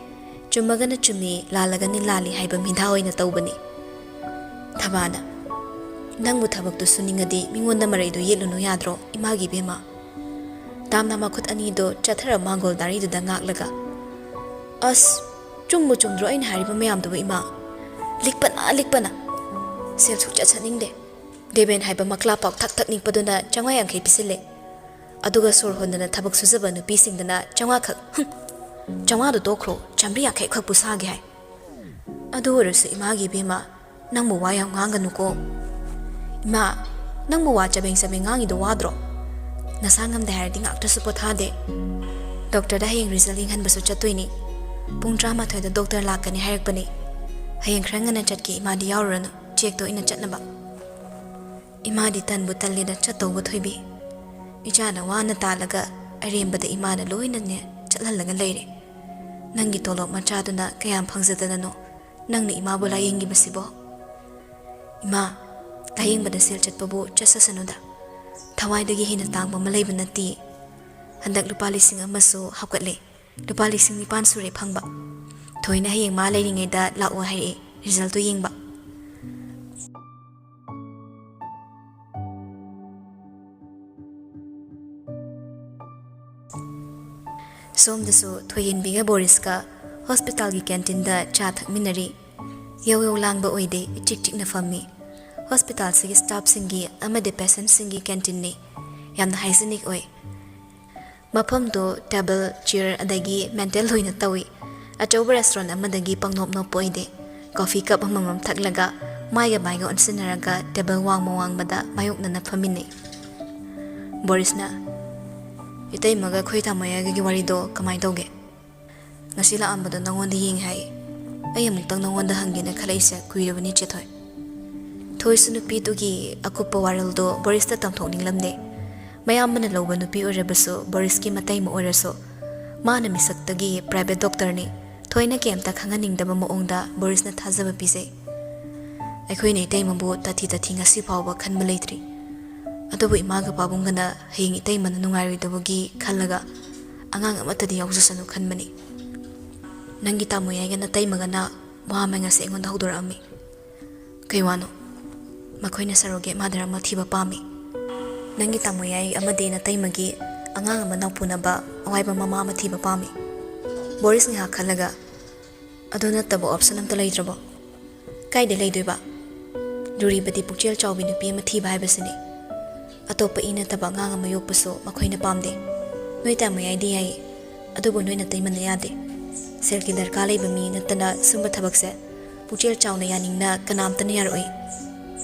ꯆꯨꯝꯃꯒꯅ ꯆꯨꯝꯃꯤ, ꯂꯥꯜꯂꯒꯅ ꯂꯥꯜꯂꯤ ꯍꯥꯏꯕ ꯃꯤꯗꯥ ꯑꯣꯏꯅ ꯇꯧꯕꯅꯤ꯫ ꯊꯕꯥꯅ, "ꯅꯪꯕꯨ ꯊꯕꯛꯇꯨ ꯁꯨꯅꯤꯡꯉꯗꯤ ꯃꯤꯉꯣꯟꯗ ꯃꯔꯩꯗꯨ ꯌꯦꯠꯂꯨꯅꯨ ꯌꯥꯗ꯭ꯔꯣ, ꯏꯃꯥꯒꯤ ꯏꯕꯦꯝꯃ?" ꯇꯥꯝꯅ ꯃꯈꯨꯠ ꯑꯅꯤꯗꯨ ꯆꯠꯊꯔ ꯃꯥꯡꯒꯣꯜ ꯗꯥꯔꯤꯗꯨꯗ ꯉꯥꯛꯂꯒ, "ꯑꯁ, ꯆꯨꯝꯕꯨ ꯆꯨꯝꯗ꯭ꯔꯣ ꯑꯩꯅ ꯍꯥꯏꯔꯤꯕ ꯃꯌꯥꯝꯗꯨꯕꯨ, ꯏꯃꯥ? ꯂꯤꯛꯄꯅ, ꯂꯤꯛꯄꯅ꯫ ꯁꯦꯜ ꯁꯨꯛꯆꯠ ꯆꯠꯅꯤꯡꯗꯦ꯫ ꯗꯦꯕꯦꯟ ꯍꯥꯏꯕ ꯃꯀ꯭ꯂꯥ ꯄꯥꯎ ꯊꯛ ꯊꯛ ꯅꯤꯛꯄꯗꯨꯅ ꯆꯥꯝꯃꯉꯥ ꯌꯥꯡꯈꯩ ꯄꯤꯁꯤꯜꯂꯦ꯫ ꯑꯗꯨꯒ ꯁꯣꯔ ꯍꯣꯟꯗꯅ ꯊꯕꯛ ꯁꯨꯖꯕ ꯅꯨꯄꯤꯁꯤꯡꯗꯅ ꯆꯥꯝꯃꯉꯥ ꯈꯛ꯫ ꯍꯨꯝ! ꯆꯥꯝꯃꯉꯥꯗꯨ ꯇꯣꯛꯈ꯭ꯔꯣ, ꯆꯥꯝꯃꯔꯤ ꯌꯥꯡꯈꯩ ꯈꯛꯄꯨ ꯁꯥꯒꯦ ꯍꯥꯏ꯫ ꯑꯗꯨ ꯑꯣꯏꯔꯁꯨ ꯏꯃꯥꯒꯤ ꯏꯕꯦꯝꯃ, ꯅꯪꯕꯨ ꯋꯥ ꯌꯥꯝ ꯉꯥꯡꯒꯅꯨꯀꯣ꯫ ꯏꯃꯥ, ꯅꯪꯕꯨ ꯋꯥ ꯆꯕꯦꯡ ꯆꯕꯦꯡ ꯉꯥꯡꯉꯤꯗꯣ ꯋꯥꯗ꯭ꯔꯣ? ꯅꯁꯥ ꯉꯝꯗꯦ ꯍꯥꯏꯔꯗꯤ ꯉꯥꯛꯇꯁꯨ ꯄꯣꯊꯥꯗꯦ꯫ ꯗꯣꯛꯇꯔꯗ ꯍꯌꯦꯡ ꯔꯤꯖꯜ ꯌꯦꯡꯍꯟꯕꯁꯨ ꯆꯠꯇꯣꯏꯅꯤ꯫ ꯄꯨꯡ ꯇꯔꯥꯃꯥꯊꯣꯏꯗ ꯗꯣꯛꯇꯔ ꯂꯥꯛꯀꯅꯤ ꯍꯥꯏꯔꯛꯄꯅꯤ꯫ ꯍꯌꯦꯡ ꯈꯔ ꯉꯟꯅ ꯆꯠꯀꯦ, ꯏꯃꯥꯗꯤ ꯌꯥꯎꯔꯨꯔꯅꯨ, ꯆꯦꯛꯇꯣ ꯑꯩꯅ ꯆꯠꯅꯕ꯫ ꯏꯃꯥꯗꯤ ꯇꯟꯕꯨ ꯇꯜꯂꯦꯗ ꯆꯠꯇꯧꯕ, ꯊꯣꯏꯕꯤ꯫ ꯏꯆꯥꯅ ꯋꯥꯅ ꯇꯥꯜꯂꯒ ꯑꯔꯦꯝꯕꯗ ꯏꯃꯥꯅ ꯂꯣꯏꯅꯅꯦ ꯆꯠꯍꯜꯂꯒ ꯂꯩꯔꯦ꯫ ꯅꯪꯒꯤ ꯇꯣꯂꯣꯞ ꯃꯆꯥꯗꯨꯅ ꯀꯌꯥꯝ ꯐꯪꯖꯗꯅꯅꯣ ꯅꯪꯅ ꯏꯃꯥꯕꯨ ꯂꯥꯌꯦꯡꯉꯤꯕꯁꯤꯕꯣ? ꯏꯃꯥ, ꯂꯥꯌꯦꯡꯕꯗ ꯁꯦꯜ ꯆꯠꯄꯕꯨ ꯆꯠꯁꯁꯅꯨꯗ꯫ ꯊꯋꯥꯏꯗꯒꯤ ꯍꯦꯟꯅ ꯇꯥꯡꯕ ꯑꯃ ꯂꯩꯕ ꯅꯠꯇꯦ꯫ ꯍꯟꯗꯛ ꯂꯨꯄꯥ ꯂꯤꯁꯤꯡ ꯑꯃꯁꯨ ꯍꯥꯞꯀꯠꯂꯦ꯫ ꯂꯨꯄꯥ ꯂꯤꯁꯤꯡ ꯅꯤꯄꯥꯟ ꯁꯨꯔꯦ ꯐꯪꯕ꯫ ꯊꯣꯏꯅ ꯍꯌꯦꯡ ꯃꯥ ꯂꯩꯔꯤꯉꯩꯗ ꯂꯥꯛꯑꯣ ꯍꯥꯏꯔꯛꯑꯦ, ꯔꯤꯖꯜꯇꯨ ꯌꯦꯡꯕ꯫ ꯁꯣꯝꯗꯁꯨ ꯊꯣꯏꯍꯦꯟꯕꯤꯒ ꯕꯣꯔꯤꯁꯀ ꯍꯣꯁꯄꯤꯇꯥꯜꯒꯤ ꯀꯦꯟꯇꯤꯟꯗ ꯆꯥ ꯊꯛꯃꯤꯟꯅꯔꯤ꯫ ꯌꯧ ꯌꯧ ꯂꯥꯡꯕ ꯑꯣꯏꯗꯦ, ꯏꯆꯤꯛ ꯆꯤꯛꯅ ꯐꯝꯃꯤ꯫ ꯍꯣꯁꯄꯤꯇꯥꯜꯁꯤꯒꯤ ꯁ꯭ꯇꯥꯐꯁꯤꯡꯒꯤ ꯑꯃꯗꯤ ꯄꯦꯁꯦꯟꯠꯁꯤꯡꯒꯤ ꯀꯦꯟꯇꯤꯟꯅꯤ꯫ ꯌꯥꯝꯅ ꯍꯥꯏꯖꯤꯅꯤꯛ ꯑꯣꯏ꯫ ꯃꯐꯝꯗꯣ ꯇꯦꯕꯜ, ꯆꯤꯌꯔ ꯑꯗꯒꯤ ꯃꯦꯟꯇꯦꯟ ꯂꯣꯏꯅ ꯇꯧꯏ꯫ ꯑꯆꯧꯕ ꯔꯦꯁꯇꯨꯔꯦꯟꯠ ꯑꯃꯗꯒꯤ ꯄꯪꯅꯣꯞ ꯅꯣꯞꯄ ꯑꯣꯏꯗꯦ꯫ ꯀꯣꯐꯤ ꯀꯞ ꯑꯃꯃꯝ ꯊꯛꯂꯒ ꯃꯥꯏꯒ ꯃꯥꯏꯒ ꯑꯣꯟꯁꯤꯟꯅꯔꯒ ꯇꯦꯕꯜ ꯋꯥꯡꯃ ꯋꯥꯡꯃꯗ ꯃꯥꯌꯣꯛꯅꯅ ꯐꯝꯃꯤꯟꯅꯩ꯫ ꯕꯣꯔꯤꯁꯅ, "ꯏꯇꯩꯃꯒ ꯑꯩꯈꯣꯏ ꯇꯥꯃꯣꯌꯥꯒꯒꯤ ꯋꯥꯔꯤꯗꯣ ꯀꯃꯥꯏꯅ ꯇꯧꯒꯦ? ꯉꯁꯤ ꯂꯥꯛꯑꯝꯕꯗꯣ ꯅꯉꯣꯟꯗ ꯌꯦꯡꯉꯦ ꯍꯥꯏ꯫ ꯑꯩ ꯑꯃꯨꯛꯇꯪ ꯅꯉꯣꯟꯗ ꯍꯪꯒꯦꯅ ꯈꯜꯂꯛꯏꯁꯦ ꯀꯨꯏꯔꯕꯅꯤ, ꯆꯦꯊꯣꯏ꯫" ꯊꯣꯏꯁꯨ ꯅꯨꯄꯤꯗꯨꯒꯤ ꯑꯀꯨꯞꯄ ꯋꯥꯔꯣꯜꯗꯣ ꯕꯣꯔꯤꯁꯇ ꯇꯝꯊꯣꯛꯅꯤꯡꯂꯝꯗꯦ꯫ ꯃꯌꯥꯝꯕꯅ ꯂꯧꯕ ꯅꯨꯄꯤ ꯑꯣꯏꯔꯕꯁꯨ, ꯕꯣꯔꯤꯁꯀꯤ ꯃꯇꯩꯃ ꯑꯣꯏꯔꯁꯨ, ꯃꯥꯅ ꯃꯤꯁꯛꯇꯒꯤ ꯄ꯭ꯔꯥꯏꯚꯦꯠ ꯗꯣꯛꯇꯔꯅꯤ꯫ ꯊꯣꯏꯅ ꯀꯩꯝꯇ ꯈꯪꯍꯟꯅꯤꯡꯗꯕ ꯃꯑꯣꯡꯗ ꯕꯣꯔꯤꯁꯅ ꯊꯥꯖꯕ ꯄꯤꯖꯩ꯫ "ꯑꯩꯈꯣꯏꯅ ꯏꯇꯩꯃꯕꯨ ꯇꯥꯊꯤ ꯇꯥꯊꯤ ꯉꯁꯤ ꯐꯥꯎꯕ ꯈꯟꯕ ꯂꯩꯇ꯭ꯔꯤ꯫ ꯑꯗꯨꯕꯨ ꯏꯃꯥꯒ ꯄꯥꯕꯨꯡꯒꯅ ꯍꯌꯦꯡ ꯏꯇꯩꯃꯅ ꯅꯨꯡꯉꯥꯏꯔꯣꯏꯗꯕꯒꯤ ꯈꯜꯂꯒ ꯑꯉꯥꯡ ꯑꯃꯠꯇꯗꯤ ꯌꯥꯎꯖꯁꯅꯨ ꯈꯟꯕꯅꯤ꯫ ꯅꯪꯒꯤ ꯇꯥꯃꯣ ꯌꯥꯏꯒ ꯅꯇꯩꯃꯒꯅ ꯋꯥ ꯑꯃ ꯉꯁꯤ ꯑꯩꯉꯣꯟꯗ ꯍꯧꯗꯣꯔꯛꯑꯝꯃꯤ꯫ "ꯀꯩ ꯋꯥꯅꯣ?" "ꯃꯈꯣꯏꯅ surrogate mother ꯑꯃ ꯊꯤꯕ ꯄꯥꯝꯃꯤ꯫ ꯅꯪꯒꯤ ꯇꯥꯃꯣ ꯌꯥꯏ ꯑꯃꯗꯤ ꯅꯇꯩꯃꯒꯤ ꯑꯉꯥꯡ ꯑꯃ ꯅꯧꯄꯨꯅꯕ ꯑꯋꯥꯏꯕ ꯃꯃꯥ ꯑꯃ ꯊꯤꯕ ꯄꯥꯝꯃꯤ꯫" ꯕꯣꯔꯤꯁ ꯉꯥꯏꯍꯥꯛ ꯈꯜꯂꯒ, "ꯑꯗꯨ ꯅꯠꯇꯕ option ꯑꯝꯇ ꯂꯩꯇ꯭ꯔꯕꯣ?" "ꯀꯥꯏꯗ ꯂꯩꯗꯣꯏꯕ? ꯂꯨꯔꯤꯕꯗꯤ ꯄꯨꯛꯆꯦꯜ ꯆꯥꯎꯕꯤ ꯅꯨꯄꯤ ꯑꯃ ꯊꯤꯕ ꯍꯥꯏꯕꯁꯤꯅꯤ꯫ ꯑꯇꯣꯞꯄ ꯏ ꯅꯠꯇꯕ ꯑꯉꯥꯡ ꯑꯃ ꯌꯣꯛꯄꯁꯨ ꯃꯈꯣꯏꯅ ꯄꯥꯝꯗꯦ꯫ ꯅꯣꯏ ꯇꯥꯃꯣ ꯌꯥꯏꯗꯤ ꯌꯥꯏ, ꯑꯗꯨꯕꯨ ꯅꯣꯏ ꯅꯇꯩꯃꯅ ꯌꯥꯗꯦ꯫ ꯁꯦꯜꯒꯤ ꯗꯔꯀꯥꯔ ꯂꯩꯕ ꯃꯤ ꯅꯠꯇꯅ ꯁꯨꯝꯕ ꯊꯕꯛꯁꯦ ꯄꯨꯛꯆꯦꯜ ꯆꯥꯎꯅ ꯌꯥꯅꯤꯡꯅ ꯀꯅꯥꯝꯇꯅ ꯌꯥꯔꯛꯑꯣꯏ꯫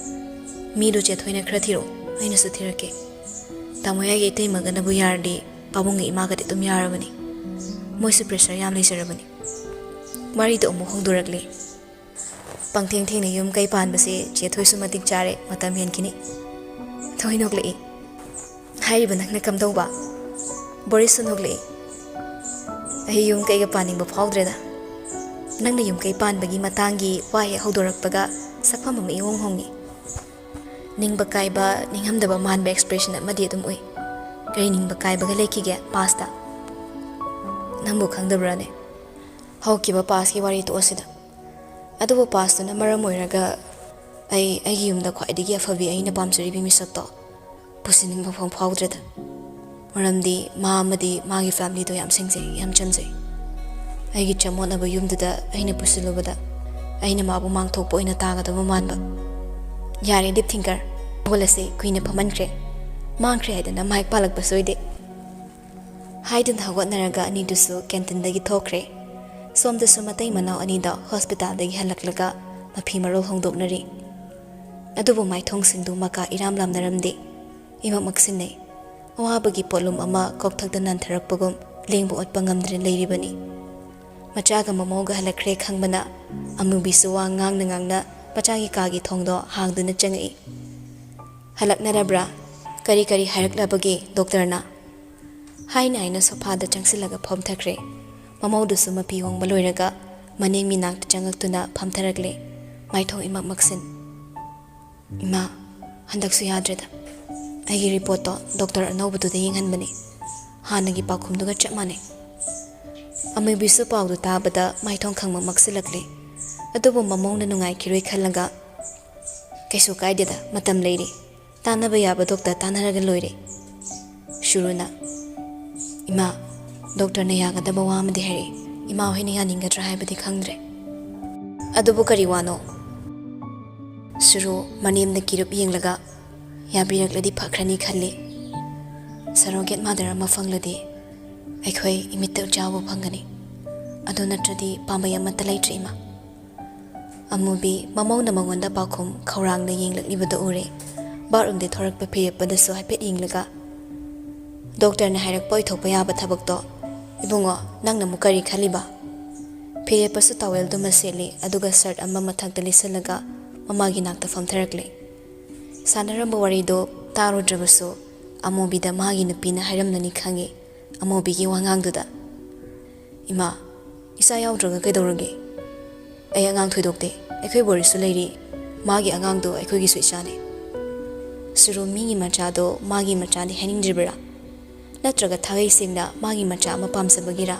ꯃꯤꯗꯣ ꯆꯦ ꯊꯣꯏꯅ ꯈꯔ ꯊꯤꯔꯛꯑꯣ, ꯑꯩꯅꯁꯨ ꯊꯤꯔꯛꯀꯦ꯫ ꯇꯥꯃꯣ ꯌꯥꯏꯒꯤ ꯏꯇꯩꯃꯒꯅꯕꯨ ꯌꯥꯔꯗꯤ ꯄꯥꯕꯨꯡꯒ ꯏꯃꯥꯒꯗꯤ ꯑꯗꯨꯝ ꯌꯥꯔꯕꯅꯤ꯫ ꯃꯣꯏꯁꯨ pressure ꯌꯥꯝ ꯂꯩꯖꯔꯕꯅꯤ꯫" ꯋꯥꯔꯤꯗꯣ ꯑꯃꯨꯛ ꯍꯧꯗꯣꯔꯛꯂꯦ꯫ "ꯄꯪꯊꯦꯡ ꯊꯦꯡꯅ ꯌꯨꯝ ꯀꯩ ꯄꯥꯟꯕꯁꯦ ꯆꯦ ꯊꯣꯏꯁꯨ ꯃꯇꯤꯛ ꯆꯥꯔꯦ, ꯃꯇꯝ ꯍꯦꯟꯈꯤꯅꯤ꯫" ꯊꯣꯏ ꯅꯣꯛꯂꯛꯏ꯫ "ꯍꯥꯏꯔꯤꯕ ꯅꯪꯅ ꯀꯝꯗꯧꯕ?" ꯕꯣꯔꯤꯁꯁꯨ ꯅꯣꯛꯂꯛꯏ꯫ "ꯑꯩ ꯌꯨꯝ ꯀꯩꯒ ꯄꯥꯅꯤꯡꯕ ꯐꯥꯎꯗ꯭ꯔꯦꯗ꯫ ꯅꯪꯅ ꯌꯨꯝ ꯀꯩ ꯄꯥꯟꯕꯒꯤ ꯃꯇꯥꯡꯒꯤ ꯋꯥ ꯍꯦꯛ ꯍꯧꯗꯣꯔꯛꯄꯒ ꯁꯛꯐꯝ ꯑꯃ ꯏꯍꯣꯡ ꯍꯣꯡꯉꯤ꯫ ꯅꯤꯡꯕ ꯀꯥꯏꯕ, ꯅꯤꯡꯉꯝꯗꯕ ꯃꯥꯟꯕ expression ꯑꯃꯗꯤ ꯑꯗꯨꯝ ꯎꯏ꯫ ꯀꯔꯤ ꯅꯤꯡꯕ ꯀꯥꯏꯕꯒ ꯂꯩꯈꯤꯒꯦ pastꯇ?" "ꯅꯪꯕꯨ ꯈꯪꯗꯕ꯭ꯔꯥꯅꯦ? ꯍꯧꯈꯤꯕ pastꯀꯤ ꯋꯥꯔꯤ ꯇꯣꯛꯑꯁꯤꯗ꯫ ꯑꯗꯨꯕꯨ pastꯇꯨꯅ ꯃꯔꯝ ꯑꯣꯏꯔꯒ ꯑꯩ ꯑꯩꯒꯤ ꯌꯨꯝꯗ ꯈ꯭ꯋꯥꯏꯗꯒꯤ ꯑꯐꯕꯤ, ꯑꯩꯅ ꯄꯥꯝꯖꯔꯤꯕꯤ ꯃꯤꯁꯛꯇꯣ ꯄꯨꯁꯤꯟꯅꯤꯡꯕ ꯐꯥꯎ ꯐꯥꯎꯗ꯭ꯔꯦꯗ꯫ ꯃꯔꯝꯗꯤ ꯃꯥ ꯑꯃꯗꯤ ꯃꯥꯒꯤ familyꯗꯣ ꯌꯥꯝ ꯁꯦꯡꯖꯩ, ꯌꯥꯝ ꯆꯝꯖꯩ꯫ ꯑꯩꯒꯤ ꯆꯃꯣꯠꯅꯕ ꯌꯨꯝꯗꯨꯗ ꯑꯩꯅ ꯄꯨꯁꯤꯜꯂꯨꯕꯗ ꯑꯩꯅ ꯃꯥꯕꯨ ꯃꯥꯡꯊꯣꯛꯄ ꯑꯣꯏꯅ ꯇꯥꯒꯗꯕ ꯃꯥꯟꯕ꯫" "ꯌꯥꯔꯦ deep thinker, ꯍꯧꯒꯠꯂꯁꯤ, ꯀꯨꯏꯅ ꯐꯝꯍꯟꯈ꯭ꯔꯦ꯫ ꯃꯥꯡꯈ꯭ꯔꯦ ꯍꯥꯏꯗꯅ ꯃꯥꯏꯛ ꯄꯥꯜꯂꯛꯄ ꯁꯣꯏꯗꯦ꯫" ꯍꯥꯏꯗꯨꯅ ꯍꯧꯒꯠꯅꯔꯒ ꯑꯅꯤꯗꯨꯁꯨ canteen ꯗꯒꯤ ꯊꯣꯛꯈ꯭ꯔꯦ꯫ ꯁꯣꯝꯗꯁꯨ ꯃꯇꯩ ꯃꯅꯥꯎ ꯑꯅꯤꯗꯣ hospital ꯗꯒꯤ ꯍꯜꯂꯛꯂꯒ ꯃꯐꯤ ꯃꯔꯣꯜ ꯍꯣꯡꯗꯣꯛꯅꯔꯤ꯫ ꯑꯗꯨꯕꯨ ꯃꯥꯏꯊꯣꯡꯁꯤꯡꯗꯨ ꯃꯀꯥ ꯏꯔꯥꯝ ꯂꯥꯝꯅꯔꯝꯗꯦ꯫ ꯏꯃꯛ ꯃꯛꯁꯤꯟꯅꯩ꯫ ꯑꯋꯥꯕꯒꯤ ꯄꯣꯠꯂꯨꯝ ꯑꯃ ꯀꯣꯛꯊꯛꯇ ꯅꯟꯊꯔꯛꯄꯒꯨꯝ ꯂꯦꯡꯕ ꯑꯣꯠꯄ ꯉꯝꯗꯅ ꯂꯩꯔꯤꯕꯅꯤ꯫ ꯃꯆꯥꯒ ꯃꯃꯧꯒ ꯍꯜꯂꯛꯈ꯭ꯔꯦ ꯈꯪꯕꯅ ꯑꯃꯨꯕꯤꯁꯨ ꯋꯥ ꯉꯥꯡꯅ ꯉꯥꯡꯅ ꯃꯆꯥꯒꯤ ꯀꯥꯒꯤ ꯊꯣꯡꯗꯣ ꯍꯥꯡꯗꯨꯅ ꯆꯪꯉꯛꯏ꯫ "ꯍꯜꯂꯛꯅꯔꯕ꯭ꯔꯥ? ꯀꯔꯤ ꯀꯔꯤ ꯍꯥꯏꯔꯛꯂꯕꯒꯦ ꯗꯣꯛꯇꯔꯅ?" ꯍꯥꯏꯅ ꯍꯥꯏꯅ sofa ꯗ ꯆꯪꯁꯤꯜꯂꯒ ꯐꯝꯊꯈ꯭ꯔꯦ꯫ ꯃꯃꯧꯗꯨꯁꯨ ꯃꯐꯤ ꯍꯣꯡꯕ ꯂꯣꯏꯔꯒ ꯃꯅꯦꯝ ꯃꯅꯥꯛꯇ ꯆꯪꯉꯛꯇꯨꯅ ꯐꯝꯊꯔꯛꯂꯦ꯫ ꯃꯥꯏꯊꯣꯡ ꯏꯃꯛ ꯃꯛꯁꯤꯟ꯫ "ꯏꯃꯥ, ꯍꯟꯗꯛꯁꯨ ꯌꯥꯗ꯭ꯔꯦꯗ꯫ ꯑꯩꯒꯤ report ꯇꯣ ꯗꯣꯛꯇꯔ ꯑꯅꯧꯕꯗꯨꯗ ꯌꯦꯡꯍꯟꯕꯅꯤ꯫ ꯍꯥꯟꯅꯒꯤ ꯄꯥꯎꯈꯨꯝꯗꯨꯒ ꯆꯞ ꯃꯥꯟꯅꯩ꯫ ꯑꯃꯨꯕꯤꯁꯨ ꯄꯥꯎꯗꯨ ꯇꯥꯕꯗ ꯃꯥꯏꯊꯣꯡ ꯈꯪꯕ ꯃꯛꯁꯤꯜꯂꯛꯂꯦ꯫ ꯑꯗꯨꯕꯨ ꯃꯃꯧꯅ ꯅꯨꯡꯉꯥꯏꯈꯤꯔꯣꯏ ꯈꯜꯂꯒ, "ꯀꯩꯁꯨ ꯀꯥꯏꯗꯦꯗ, ꯃꯇꯝ ꯂꯩꯔꯤ꯫ ꯇꯥꯟꯅꯕ ꯌꯥꯕ ꯗꯣꯛꯇꯔ ꯇꯥꯟꯅꯔꯒ ꯂꯣꯏꯔꯦ"꯫ ꯁꯨꯔꯨꯅ, "ꯏꯃꯥ, ꯗꯣꯛꯇꯔꯅ ꯌꯥꯒꯗꯕ ꯋꯥ ꯑꯃꯗꯤ ꯍꯥꯏꯔꯛꯏ꯫ ꯏꯃꯥ ꯍꯣꯏꯅ ꯌꯥꯅꯤꯡꯒꯗ꯭ꯔꯥ ꯍꯥꯏꯕꯗꯤ ꯈꯪꯗ꯭ꯔꯦ"꯫ "ꯑꯗꯨꯕꯨ ꯀꯔꯤ ꯋꯥꯅꯣ?" ꯁꯨꯔꯨ ꯃꯅꯦꯝꯅ ꯀꯤꯔꯨꯞ ꯌꯦꯡꯂꯒ, "ꯌꯥꯕꯤꯔꯛꯂꯗꯤ ꯐꯈ꯭ꯔꯅꯤ ꯈꯜꯂꯤ꯫ ꯁꯔꯣꯒꯦꯠ ꯃꯥꯗꯔ ꯑꯃ ꯐꯪꯂꯗꯤ ꯑꯩꯈꯣꯏ ꯏꯃꯤꯠꯇ ꯎꯆꯥꯎꯕ ꯐꯪꯒꯅꯤ꯫ ꯑꯗꯨ ꯅꯠꯇ꯭ꯔꯗꯤ ꯄꯥꯝꯕꯩ ꯑꯃꯠꯇ ꯂꯩꯇ꯭ꯔꯦ, ꯏꯃꯥ"꯫ ꯑꯃꯨꯕꯤ ꯃꯃꯧꯅ ꯃꯉꯣꯟꯗ ꯄꯥꯎꯈꯨꯝ ꯈꯧꯔꯥꯡꯅ ꯌꯦꯡꯂꯛꯂꯤꯕꯗꯨ ꯎꯔꯦ꯫ ꯕꯥꯠꯔꯨꯝꯗꯒꯤ ꯊꯣꯔꯛꯄ ꯐꯤꯔꯦꯞꯄꯗꯁꯨ ꯍꯥꯏꯐꯦꯠ ꯌꯦꯡꯂꯒ, "ꯗꯣꯛꯇꯔꯅ ꯍꯥꯏꯔꯛꯄ ꯑꯣꯏꯊꯣꯛꯄ ꯌꯥꯕ ꯊꯕꯛꯇꯣ꯫ ꯏꯕꯨꯡꯉꯣ, ꯅꯪꯅ ꯑꯃꯨꯛ ꯀꯔꯤ ꯈꯜꯂꯤꯕ?" ꯐꯤꯔꯦꯞꯄꯁꯨ ꯇꯥꯋꯦꯜꯗꯨꯃ ꯁꯦꯠꯂꯤ, ꯑꯗꯨꯒ ꯁꯔꯠ ꯑꯃ ꯃꯊꯛꯇ ꯂꯤꯠꯁꯤꯜꯂꯒ ꯃꯃꯥꯒꯤ ꯅꯥꯛꯇ ꯐꯝꯊꯔꯛꯂꯦ꯫ ꯁꯥꯟꯅꯔꯝꯕ ꯋꯥꯔꯤꯗꯣ ꯇꯥꯔꯨꯗ꯭ꯔꯕꯁꯨ ꯑꯃꯨꯕꯤꯗ ꯃꯥꯒꯤ ꯅꯨꯄꯤꯅ ꯍꯥꯏꯔꯝꯂꯅꯤ ꯈꯪꯉꯤ꯫ ꯑꯃꯨꯕꯤꯒꯤ ꯋꯥꯉꯥꯡꯗꯨꯗ, "ꯏꯃꯥ, ꯏꯆꯥ ꯌꯥꯎꯗ꯭ꯔꯒ ꯀꯩꯗꯧꯔꯒꯦ? ꯑꯩ ꯑꯉꯥꯡ ꯊꯣꯏꯗꯣꯛꯇꯦ꯫ ꯑꯩꯈꯣꯏ ꯕꯣꯔꯤꯁꯁꯨ ꯂꯩꯔꯤ꯫ ꯃꯥꯒꯤ ꯑꯉꯥꯡꯗꯣ ꯑꯩꯈꯣꯏꯒꯤꯁꯨ ꯏꯆꯥꯅꯤ"꯫ ꯁꯨꯔꯨ ꯃꯤꯒꯤ ꯃꯆꯥꯗꯣ ꯃꯥꯒꯤ ꯃꯆꯥꯅꯤ ꯍꯥꯏꯅꯤꯡꯗ꯭ꯔꯤꯕꯔꯥ? ꯅꯠꯇ꯭ꯔꯒ ꯊꯥꯒꯩ ꯁꯦꯡꯅ ꯃꯥꯒꯤ ꯃꯆꯥ ꯑꯃ ꯄꯥꯝꯖꯕꯒꯤꯔꯥ?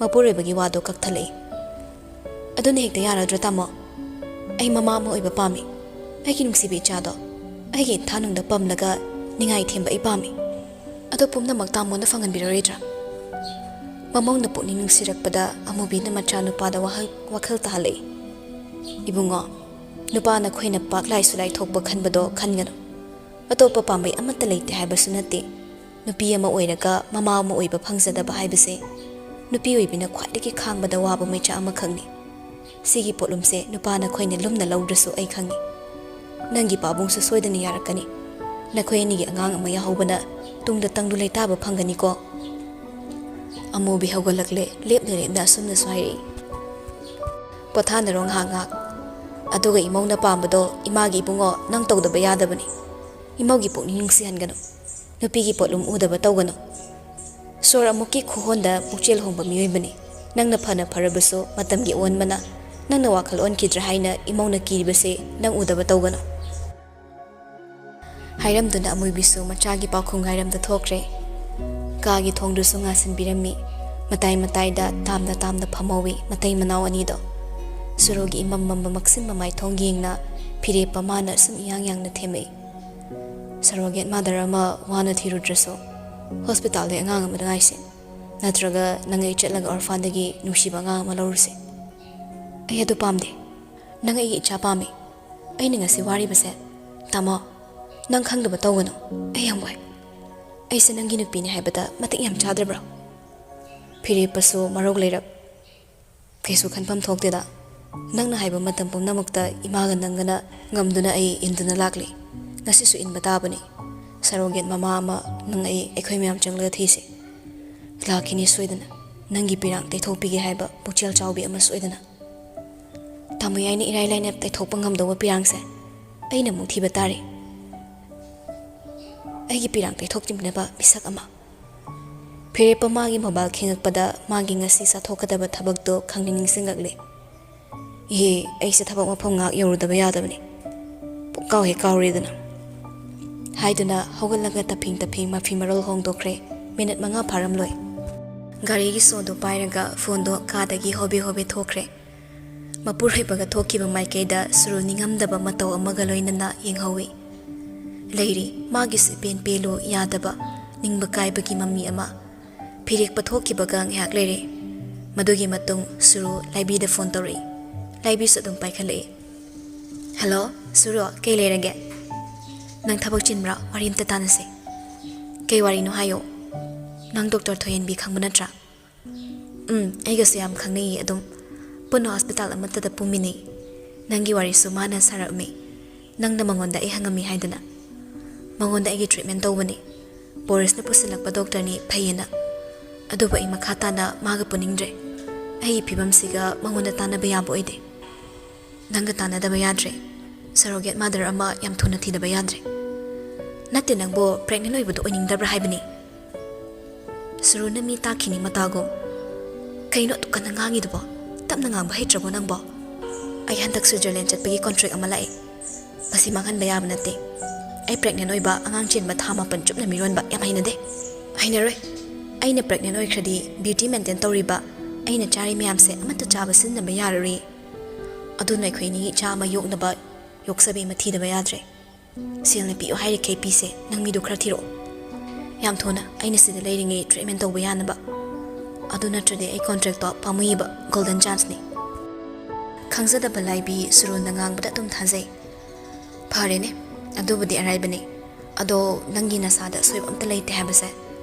ꯃꯄꯨꯔꯣꯏꯕꯒꯤ ꯋꯥꯗꯣ ꯀꯛꯊꯠꯂꯛꯏ꯫ "ꯑꯗꯨꯅ ꯍꯦꯛꯇ ꯌꯥꯔꯗ꯭ꯔꯥ, ꯇꯥꯃꯣ? ꯑꯩ ꯃꯃꯥ ꯑꯃ ꯑꯣꯏꯕ ꯄꯥꯝꯃꯤ꯫ ꯑꯩꯒꯤ ꯅꯨꯡꯁꯤꯕ ꯏꯆꯥꯗꯣ ꯑꯩꯒꯤ ꯏꯊꯥꯅꯨꯡꯗ ꯄꯝꯂꯒ ꯅꯤꯡꯉꯥꯏ ꯊꯦꯝꯕ ꯑꯩ ꯄꯥꯝꯃꯤ꯫ ꯑꯗꯣ ꯄꯨꯝꯅꯃꯛ ꯇꯥꯃꯣꯅ ꯐꯪꯍꯟꯕꯤꯔꯔꯣꯏꯗ꯭ꯔꯥ?" ꯃꯃꯧꯅ ꯄꯨꯛꯅꯤꯡ ꯅꯨꯡꯁꯤꯔꯛꯄꯗ ꯑꯃꯨꯕꯤꯅ ꯃꯆꯥꯅꯨꯄꯥꯗ ꯋꯥꯍꯜ-, ꯋꯥꯈꯜ ꯇꯥꯍꯜꯂꯛꯏ꯫ "ꯏꯕꯨꯡꯉꯣ, ꯅꯨꯄꯥ ꯅꯈꯣꯏꯅ ꯄꯥꯛ ꯂꯥꯏ ꯁꯨꯂꯥꯏ ꯊꯣꯛꯄ ꯈꯟꯕꯗꯣ ꯈꯟꯒꯅꯨ꯫ ꯑꯇꯣꯞꯄ ꯄꯥꯝꯕꯩ ꯑꯃꯠꯇ ꯂꯩꯇꯦ ꯍꯥꯏꯕꯁꯨ ꯅꯠꯇꯦ꯫ ꯅꯨꯄꯤ ꯑꯃ ꯑꯣꯏꯔꯒ ꯃꯃꯥ ꯑꯃ ꯑꯣꯏꯕ ꯐꯪꯖꯗꯕ ꯍꯥꯏꯕꯁꯦ ꯅꯨꯄꯤ ꯑꯣꯏꯕꯤꯅ ꯈ꯭ꯋꯥꯏꯗꯒꯤ ꯈꯥꯡꯕꯗ ꯋꯥꯕ ꯃꯩꯆꯥꯛ ꯑꯃꯈꯛꯅꯤ꯫ ꯁꯤꯒꯤ ꯄꯣꯠꯂꯨꯝꯁꯦ ꯅꯨꯄꯥ ꯅꯈꯣꯏꯅ ꯂꯨꯝꯅ ꯂꯧꯗ꯭ꯔꯁꯨ ꯑꯩ ꯈꯪꯉꯤ꯫ ꯅꯪꯒꯤ ꯄꯥꯕꯨꯡꯁꯨ ꯁꯣꯏꯗꯅ ꯌꯥꯔꯛꯀꯅꯤ꯫ ꯅꯈꯣꯏ ꯑꯅꯤꯒꯤ ꯑꯉꯥꯡ ꯑꯃ ꯌꯥꯍꯧꯕꯅ ꯇꯨꯡꯗ ꯇꯪꯗꯨ ꯂꯩꯇꯥꯕ ꯐꯪꯒꯅꯤꯀꯣ"꯫ ꯑꯃꯨꯕꯤ ꯍꯧꯒꯠꯂꯛꯂꯦ꯫ ꯂꯦꯞꯅ ꯂꯦꯞꯅ ꯑꯁꯨꯝꯅꯁꯨ ꯍꯥꯏꯔꯛꯏ꯫ "ꯄꯣꯊꯥꯅꯔꯣ ꯉꯥꯏꯍꯥꯛ ꯉꯥꯏꯍꯥꯛ꯫ ꯑꯗꯨꯒ ꯏꯃꯧꯅ ꯄꯥꯝꯕꯗꯣ ꯏꯃꯥꯒꯤ ꯏꯕꯨꯡꯉꯣ ꯅꯪ ꯇꯧꯗꯕ ꯌꯥꯗꯕꯅꯤ꯫ ꯏꯃꯧꯒꯤ ꯄꯨꯛꯅꯤꯡ ꯅꯨꯡꯁꯤꯍꯟꯒꯅꯨ꯫ ꯅꯨꯄꯤꯒꯤ ꯄꯣꯠꯂꯨꯝ ꯎꯗꯕ ꯇꯧꯒꯅꯨ꯫ ꯁꯣꯔ ꯑꯃꯨꯛꯀꯤ ꯈꯨꯍꯣꯟꯗ ꯄꯨꯛꯆꯦꯜ ꯍꯣꯡꯕ ꯃꯤꯑꯣꯏꯕꯅꯤ꯫ ꯅꯪꯅ ꯐꯅ ꯐꯔꯕꯁꯨ ꯃꯇꯝꯒꯤ ꯑꯑꯣꯟꯕꯅ ꯅꯪꯅ ꯋꯥꯈꯜ ꯑꯣꯟꯈꯤꯗ꯭ꯔꯥ ꯍꯥꯏꯅ ꯏꯃꯧꯅ ꯀꯤꯔꯤꯕꯁꯦ ꯅꯪ ꯎꯗꯕ ꯇꯧꯒꯅꯨ"꯫ ꯍꯥꯏꯔꯝꯗꯨꯅ ꯑꯃꯨꯕꯤꯁꯨ ꯃꯆꯥꯒꯤ ꯄꯥꯎꯈꯨꯝ ꯉꯥꯏꯔꯝꯗ ꯊꯣꯛꯈ꯭ꯔꯦ꯫ ꯀꯥꯒꯤ ꯊꯣꯡꯗꯨꯁꯨ ꯉꯥꯁꯤꯟꯕꯤꯔꯝꯃꯤ꯫ ꯃꯇꯥꯏ ꯃꯇꯥꯏꯗ ꯇꯥꯝꯗ ꯇꯥꯝꯗ ꯐꯝꯍꯧꯋꯤ ꯃꯇꯩ ꯃꯅꯥꯎ ꯑꯅꯤꯗꯣ꯫ ꯁꯨꯔꯨꯒꯤ ꯏꯃꯝ ꯃꯝꯕ ꯃꯛꯁꯤꯟ ꯃꯃꯥꯏ ꯊꯣꯡ ꯌꯦꯡꯅ ꯐꯤꯔꯦꯞꯄ ꯃꯥꯅ ꯁꯨꯝ ꯏꯌꯥꯡ ꯌꯥꯡꯅ ꯊꯦꯝꯃꯛꯏ꯫ "ꯁꯔꯣꯒꯦꯠ ꯃꯥꯗꯔ ꯑꯃ ꯋꯥꯅ ꯊꯤꯔꯨꯗ꯭ꯔꯁꯨ, ꯍꯣꯁꯄꯤꯇꯥꯜꯗ ꯑꯉꯥꯡ ꯑꯃꯗ ꯉꯥꯏꯁꯦ꯫ ꯅꯠꯇ꯭ꯔꯒ ꯅꯪ ꯑꯩ ꯆꯠꯂꯒ ꯑꯣꯔꯐꯥꯟꯗꯒꯤ ꯅꯨꯡꯁꯤꯕ ꯑꯉꯥꯡ ꯑꯃ ꯂꯧꯔꯨꯁꯦ꯫ ꯑꯩ ꯑꯗꯨ ꯄꯥꯝꯗꯦ꯫ ꯅꯪ ꯑꯩꯒꯤ ꯏꯆꯥ ꯄꯥꯝꯃꯤ꯫ ꯑꯩꯅ ꯉꯁꯤ ꯋꯥꯔꯤꯕꯁꯦ, ꯇꯥꯃꯣ, ꯅꯪ ꯈꯪꯗꯕ ꯇꯧꯒꯅꯨ꯫ ꯑꯩ ꯌꯥꯝ ꯋꯥꯏ꯫ ꯑꯩꯁꯦ ꯅꯪꯒꯤ ꯅꯨꯄꯤꯅꯤ ꯍꯥꯏꯕꯗ ꯃꯇꯤꯛ ꯌꯥꯝ ꯆꯥꯗ꯭ꯔꯕ꯭ꯔꯣ?" ꯐꯤꯔꯦꯞꯄꯁꯨ ꯃꯔꯧ ꯂꯩꯔꯞ, "ꯀꯩꯁꯨ ꯈꯟꯐꯝ ꯊꯣꯛꯇꯦꯗ꯫ ꯅꯪꯅ ꯍꯥꯏꯕ ꯃꯇꯝ ꯄꯨꯝꯅꯃꯛꯇ ꯏꯃꯥꯒ ꯅꯪꯒꯅ ꯉꯝꯗꯨꯅ ꯑꯩ ꯏꯟꯗꯨꯅ ꯂꯥꯛꯂꯤ꯫ ꯉꯁꯤꯁꯨ ꯏꯟꯕ ꯇꯥꯕꯅꯤ꯫ ꯁꯔꯣꯒꯦꯠ ꯃꯃꯥ ꯑꯃ ꯅꯪ ꯑꯩ, ꯑꯩꯈꯣꯏ ꯃꯌꯥꯝ ꯆꯪꯂꯒ ꯊꯤꯁꯤ꯫ ꯂꯥꯛꯈꯤꯅꯤ ꯁꯣꯏꯗꯅ꯫ ꯅꯪꯒꯤ ꯄꯤꯔꯥꯡ ꯇꯩꯊꯣꯛꯄꯤꯒꯦ ꯍꯥꯏꯕ ꯄꯨꯛꯆꯦꯜ ꯆꯥꯎꯕꯤ ꯑꯃ ꯁꯣꯏꯗꯅ꯫ ꯇꯥꯃꯣ ꯌꯥꯏꯅ ꯏꯔꯥꯏ ꯂꯥꯏꯅ ꯇꯩꯊꯣꯛꯄ ꯉꯝꯗꯧꯕ ꯄꯤꯔꯥꯡꯁꯦ ꯑꯩꯅ ꯑꯃꯨꯛ ꯊꯤꯕ ꯇꯥꯔꯦ꯫ ꯑꯩꯒꯤ ꯄꯤꯔꯥꯡ ꯇꯩꯊꯣꯛꯄꯤꯅꯕ ꯃꯤꯁꯛ ꯑꯃ꯫" ꯐꯤꯔꯦꯞꯄ ꯃꯥꯒꯤ ꯃꯣꯕꯥꯏꯜ ꯈꯤꯡꯉꯛꯄꯗ ꯃꯥꯒꯤ ꯉꯁꯤ ꯆꯠꯊꯣꯛꯀꯗꯕ ꯊꯕꯛꯇꯣ ꯈꯪꯅꯤꯡ ꯅꯤꯡꯁꯤꯡꯂꯛꯂꯦ꯫ "ꯏꯍꯦ, ꯑꯩꯁꯦ ꯊꯕꯛ ꯃꯐꯝ ꯉꯥꯏꯍꯥꯛ ꯌꯧꯔꯨꯗꯕ ꯌꯥꯗꯕꯅꯤ꯫ ꯄꯨꯡꯀꯥꯎ ꯍꯦꯛ ꯀꯥꯎꯔꯦꯗꯅ" ꯍꯥꯏꯗꯨꯅ ꯍꯧꯒꯠꯂꯒ ꯇꯞꯐꯤꯡ ꯇꯞꯐꯤꯡ ꯃꯐꯤ ꯃꯔꯣꯜ ꯍꯣꯡꯗꯣꯛꯈ꯭ꯔꯦ꯫ ꯃꯤꯅꯠ ꯃꯉꯥ ꯐꯥꯔꯝꯂꯣꯏ꯫ ꯒꯥꯔꯤꯒꯤ ꯁꯣꯗꯣ ꯄꯥꯏꯔꯒ ꯐꯣꯟꯗꯣ ꯀꯥꯗꯒꯤ ꯍꯣꯕꯦ ꯍꯣꯕꯦ ꯊꯣꯛꯈ꯭ꯔꯦ꯫ ꯃꯄꯨꯔꯣꯏꯕꯒ ꯊꯣꯛꯈꯤꯕ ꯃꯥꯏꯀꯩꯗ ꯁꯨꯔꯨ ꯅꯤꯡꯉꯝꯗꯕ ꯃꯇꯧ ꯑꯃꯒ ꯂꯣꯏꯅꯅ ꯌꯦꯡꯍꯧꯏ꯫ ꯂꯩꯔꯤ ꯃꯥꯒꯤꯁꯨ ꯏꯄꯦꯟ ꯄꯦꯜꯂꯨ ꯌꯥꯗꯕ, ꯅꯤꯡꯕ ꯀꯥꯏꯕꯒꯤ ꯃꯃꯤ ꯑꯃ꯫ ꯐꯤꯔꯦꯞꯄ ꯊꯣꯛꯈꯤꯕꯒ ꯉꯥꯏꯍꯥꯛ ꯂꯩꯔꯦ꯫ ꯃꯗꯨꯒꯤ ꯃꯇꯨꯡ ꯁꯨꯔꯨ ꯂꯥꯏꯕꯤꯗ ꯐꯣꯟ ꯇꯧꯔꯛꯏ꯫ ꯂꯥꯏꯕꯤꯁꯨ ꯑꯗꯨꯝ ꯄꯥꯏꯈꯠꯂꯛꯏ꯫ "ꯍꯜꯂꯣ, ꯁꯨꯔꯨ, ꯀꯩ ꯂꯩꯔꯒꯦ? ꯅꯪ ꯊꯕꯛ ꯆꯤꯟꯕ꯭ꯔꯥ? ꯋꯥꯔꯤ ꯑꯝꯇ ꯇꯥꯟꯅꯁꯦ꯫" "ꯀꯩ ꯋꯥꯔꯤꯅꯣ ꯍꯥꯏꯌꯣ꯫" "ꯅꯪ ꯗꯣꯛꯇꯔ ꯊꯣꯏꯍꯟꯕꯤ ꯈꯪꯕ ꯅꯠꯇ꯭ꯔꯥ?" "ꯎꯝ, ꯑꯩꯒꯁꯨ ꯌꯥꯝ ꯈꯪꯅꯩꯌꯦ ꯑꯗꯨꯝ꯫ ꯄꯨꯟꯅ ꯍꯣꯁꯄꯤꯇꯥꯜ ꯑꯃꯠꯇꯗ ꯄꯨꯝꯃꯤꯟꯅꯩ꯫ ꯅꯪꯒꯤ ꯋꯥꯔꯤꯁꯨ ꯃꯥꯅ ꯁꯥꯔꯛꯑꯝꯃꯤ꯫ ꯅꯪꯅ ꯃꯉꯣꯟꯗ ꯑꯩ ꯍꯪꯉꯝꯃꯤ ꯍꯥꯏꯗꯅ꯫ ꯃꯉꯣꯟꯗ ꯑꯩꯒꯤ ꯇ꯭ꯔꯤꯠꯃꯦꯟ ꯇꯧꯕꯅꯤ꯫ ꯕꯣꯔꯤꯁꯅ ꯄꯨꯁꯤꯜꯂꯛꯄ ꯗꯣꯛꯇꯔꯅꯤ ꯐꯩꯌꯦꯅ꯫ ꯑꯗꯨꯕꯨ ꯑꯩ ꯃꯈꯥ ꯇꯥꯅ ꯃꯥꯒ ꯄꯨꯅꯤꯡꯗ꯭ꯔꯦ꯫ ꯑꯩꯒꯤ ꯐꯤꯕꯝꯁꯤꯒ ꯃꯉꯣꯟꯗ ꯇꯥꯟꯅꯕ ꯌꯥꯕ ꯑꯣꯏꯗꯦ꯫ ꯅꯪꯒ ꯇꯥꯟꯅꯗꯕ ꯌꯥꯗ꯭ꯔꯦ꯫ ꯁꯔꯣꯒꯦꯠ ꯃꯥꯗꯔ ꯑꯃ ꯌꯥꯝ ꯊꯨꯅ ꯊꯤꯗꯕ ꯌꯥꯗ꯭ꯔꯦ꯫" "ꯅꯠꯇꯦ, ꯅꯪꯕꯨ ꯄ꯭ꯔꯦꯒꯅꯦꯟ ꯑꯣꯏꯕꯗꯣ ꯑꯣꯏꯅꯤꯡꯗꯕ꯭ꯔꯥ ꯍꯥꯏꯕꯅꯤ꯫" ꯁꯨꯔꯨꯅ ꯃꯤ ꯇꯥꯈꯤꯅꯤ ꯃꯇꯥꯒꯨꯝ꯫ "ꯀꯩꯅꯣ ꯑꯗꯨꯛ ꯀꯟꯅ ꯉꯥꯡꯉꯤꯗꯨꯕꯣ? ꯇꯞꯅ ꯉꯥꯡꯕ ꯍꯩꯇ꯭ꯔꯕꯣ ꯅꯪꯕꯣ? ꯑꯩ ꯍꯟꯗꯛ ꯁ꯭ꯋꯤꯖꯔꯂꯦꯟ ꯆꯠꯄꯒꯤ ꯀꯣꯟꯇ꯭ꯔꯦꯛ ꯑꯃ ꯂꯥꯛꯑꯦ꯫ ꯃꯁꯤ ꯃꯥꯡꯍꯟꯕ ꯌꯥꯕ ꯅꯠꯇꯦ꯫ ꯑꯩ ꯄ꯭ꯔꯦꯒꯅꯦꯟ ꯑꯣꯏꯕ, ꯑꯉꯥꯡ ꯆꯦꯟꯕ, ꯊꯥ ꯃꯥꯄꯟ ꯆꯨꯞꯅ ꯃꯤꯔꯣꯟꯕ ꯌꯥꯝ ꯍꯩꯅꯗꯦ꯫ ꯍꯩꯅꯔꯣꯏ꯫ ꯑꯩꯅ ꯄ꯭ꯔꯦꯒꯅꯦꯟ ꯑꯣꯏꯈ꯭ꯔꯗꯤ ꯕ꯭ꯌꯨꯇꯤ ꯃꯦꯟꯇꯦꯟ ꯇꯧꯔꯤꯕ ꯑꯩꯅ ꯆꯥꯔꯤ ꯃꯌꯥꯝꯁꯦ ꯑꯃꯠꯇ ꯆꯥꯕ ꯁꯤꯖꯤꯟꯅꯕ ꯌꯥꯔꯔꯣꯏ꯫ ꯑꯗꯨꯅ ꯑꯩꯈꯣꯏ ꯑꯅꯤꯒꯤ ꯏꯆꯥ ꯑꯃ ꯌꯣꯛꯅꯕ ꯌꯣꯛꯆꯕꯤ ꯑꯃ ꯊꯤꯗꯕ ꯌꯥꯗ꯭ꯔꯦ꯫ ꯁꯦꯜꯅ ꯄꯤꯌꯨ ꯍꯥꯏꯔꯤꯈꯩ ꯄꯤꯁꯦ, ꯅꯪ ꯃꯤꯗꯣ ꯈꯔ ꯊꯤꯔꯛꯑꯣ꯫ ꯌꯥꯝ ꯊꯨꯅ ꯑꯩꯅ ꯁꯤꯗ ꯂꯩꯔꯤꯉꯩ ꯇ꯭ꯔꯤꯠꯃꯦꯟ ꯇꯧꯕ ꯌꯥꯅꯕ꯫ ꯑꯗꯨ ꯅꯠꯇ꯭ꯔꯗꯤ ꯑꯩ ꯀꯣꯟꯇ꯭ꯔꯦꯛꯇꯣ ꯄꯥꯝꯃꯨꯏꯕ, ꯒꯣꯜꯗꯟ ꯆꯥꯟꯁꯅꯤ꯫ ꯈꯪꯖꯗꯕ ꯂꯥꯏꯕꯤ ꯁꯨꯔꯨꯅ ꯉꯥꯡꯕꯗ ꯑꯗꯨꯝ ꯊꯥꯖꯩ꯫ ꯐꯔꯦꯅꯦ, ꯑꯗꯨꯕꯨꯗꯤ ꯑꯔꯥꯏꯕꯅꯤ꯫ ꯑꯗꯣ ꯅꯪꯒꯤ ꯅꯁꯥꯗ ꯑꯁꯣꯏꯕ ꯑꯝꯇ ꯂꯩꯇꯦ ꯍꯥꯏꯕꯁꯦ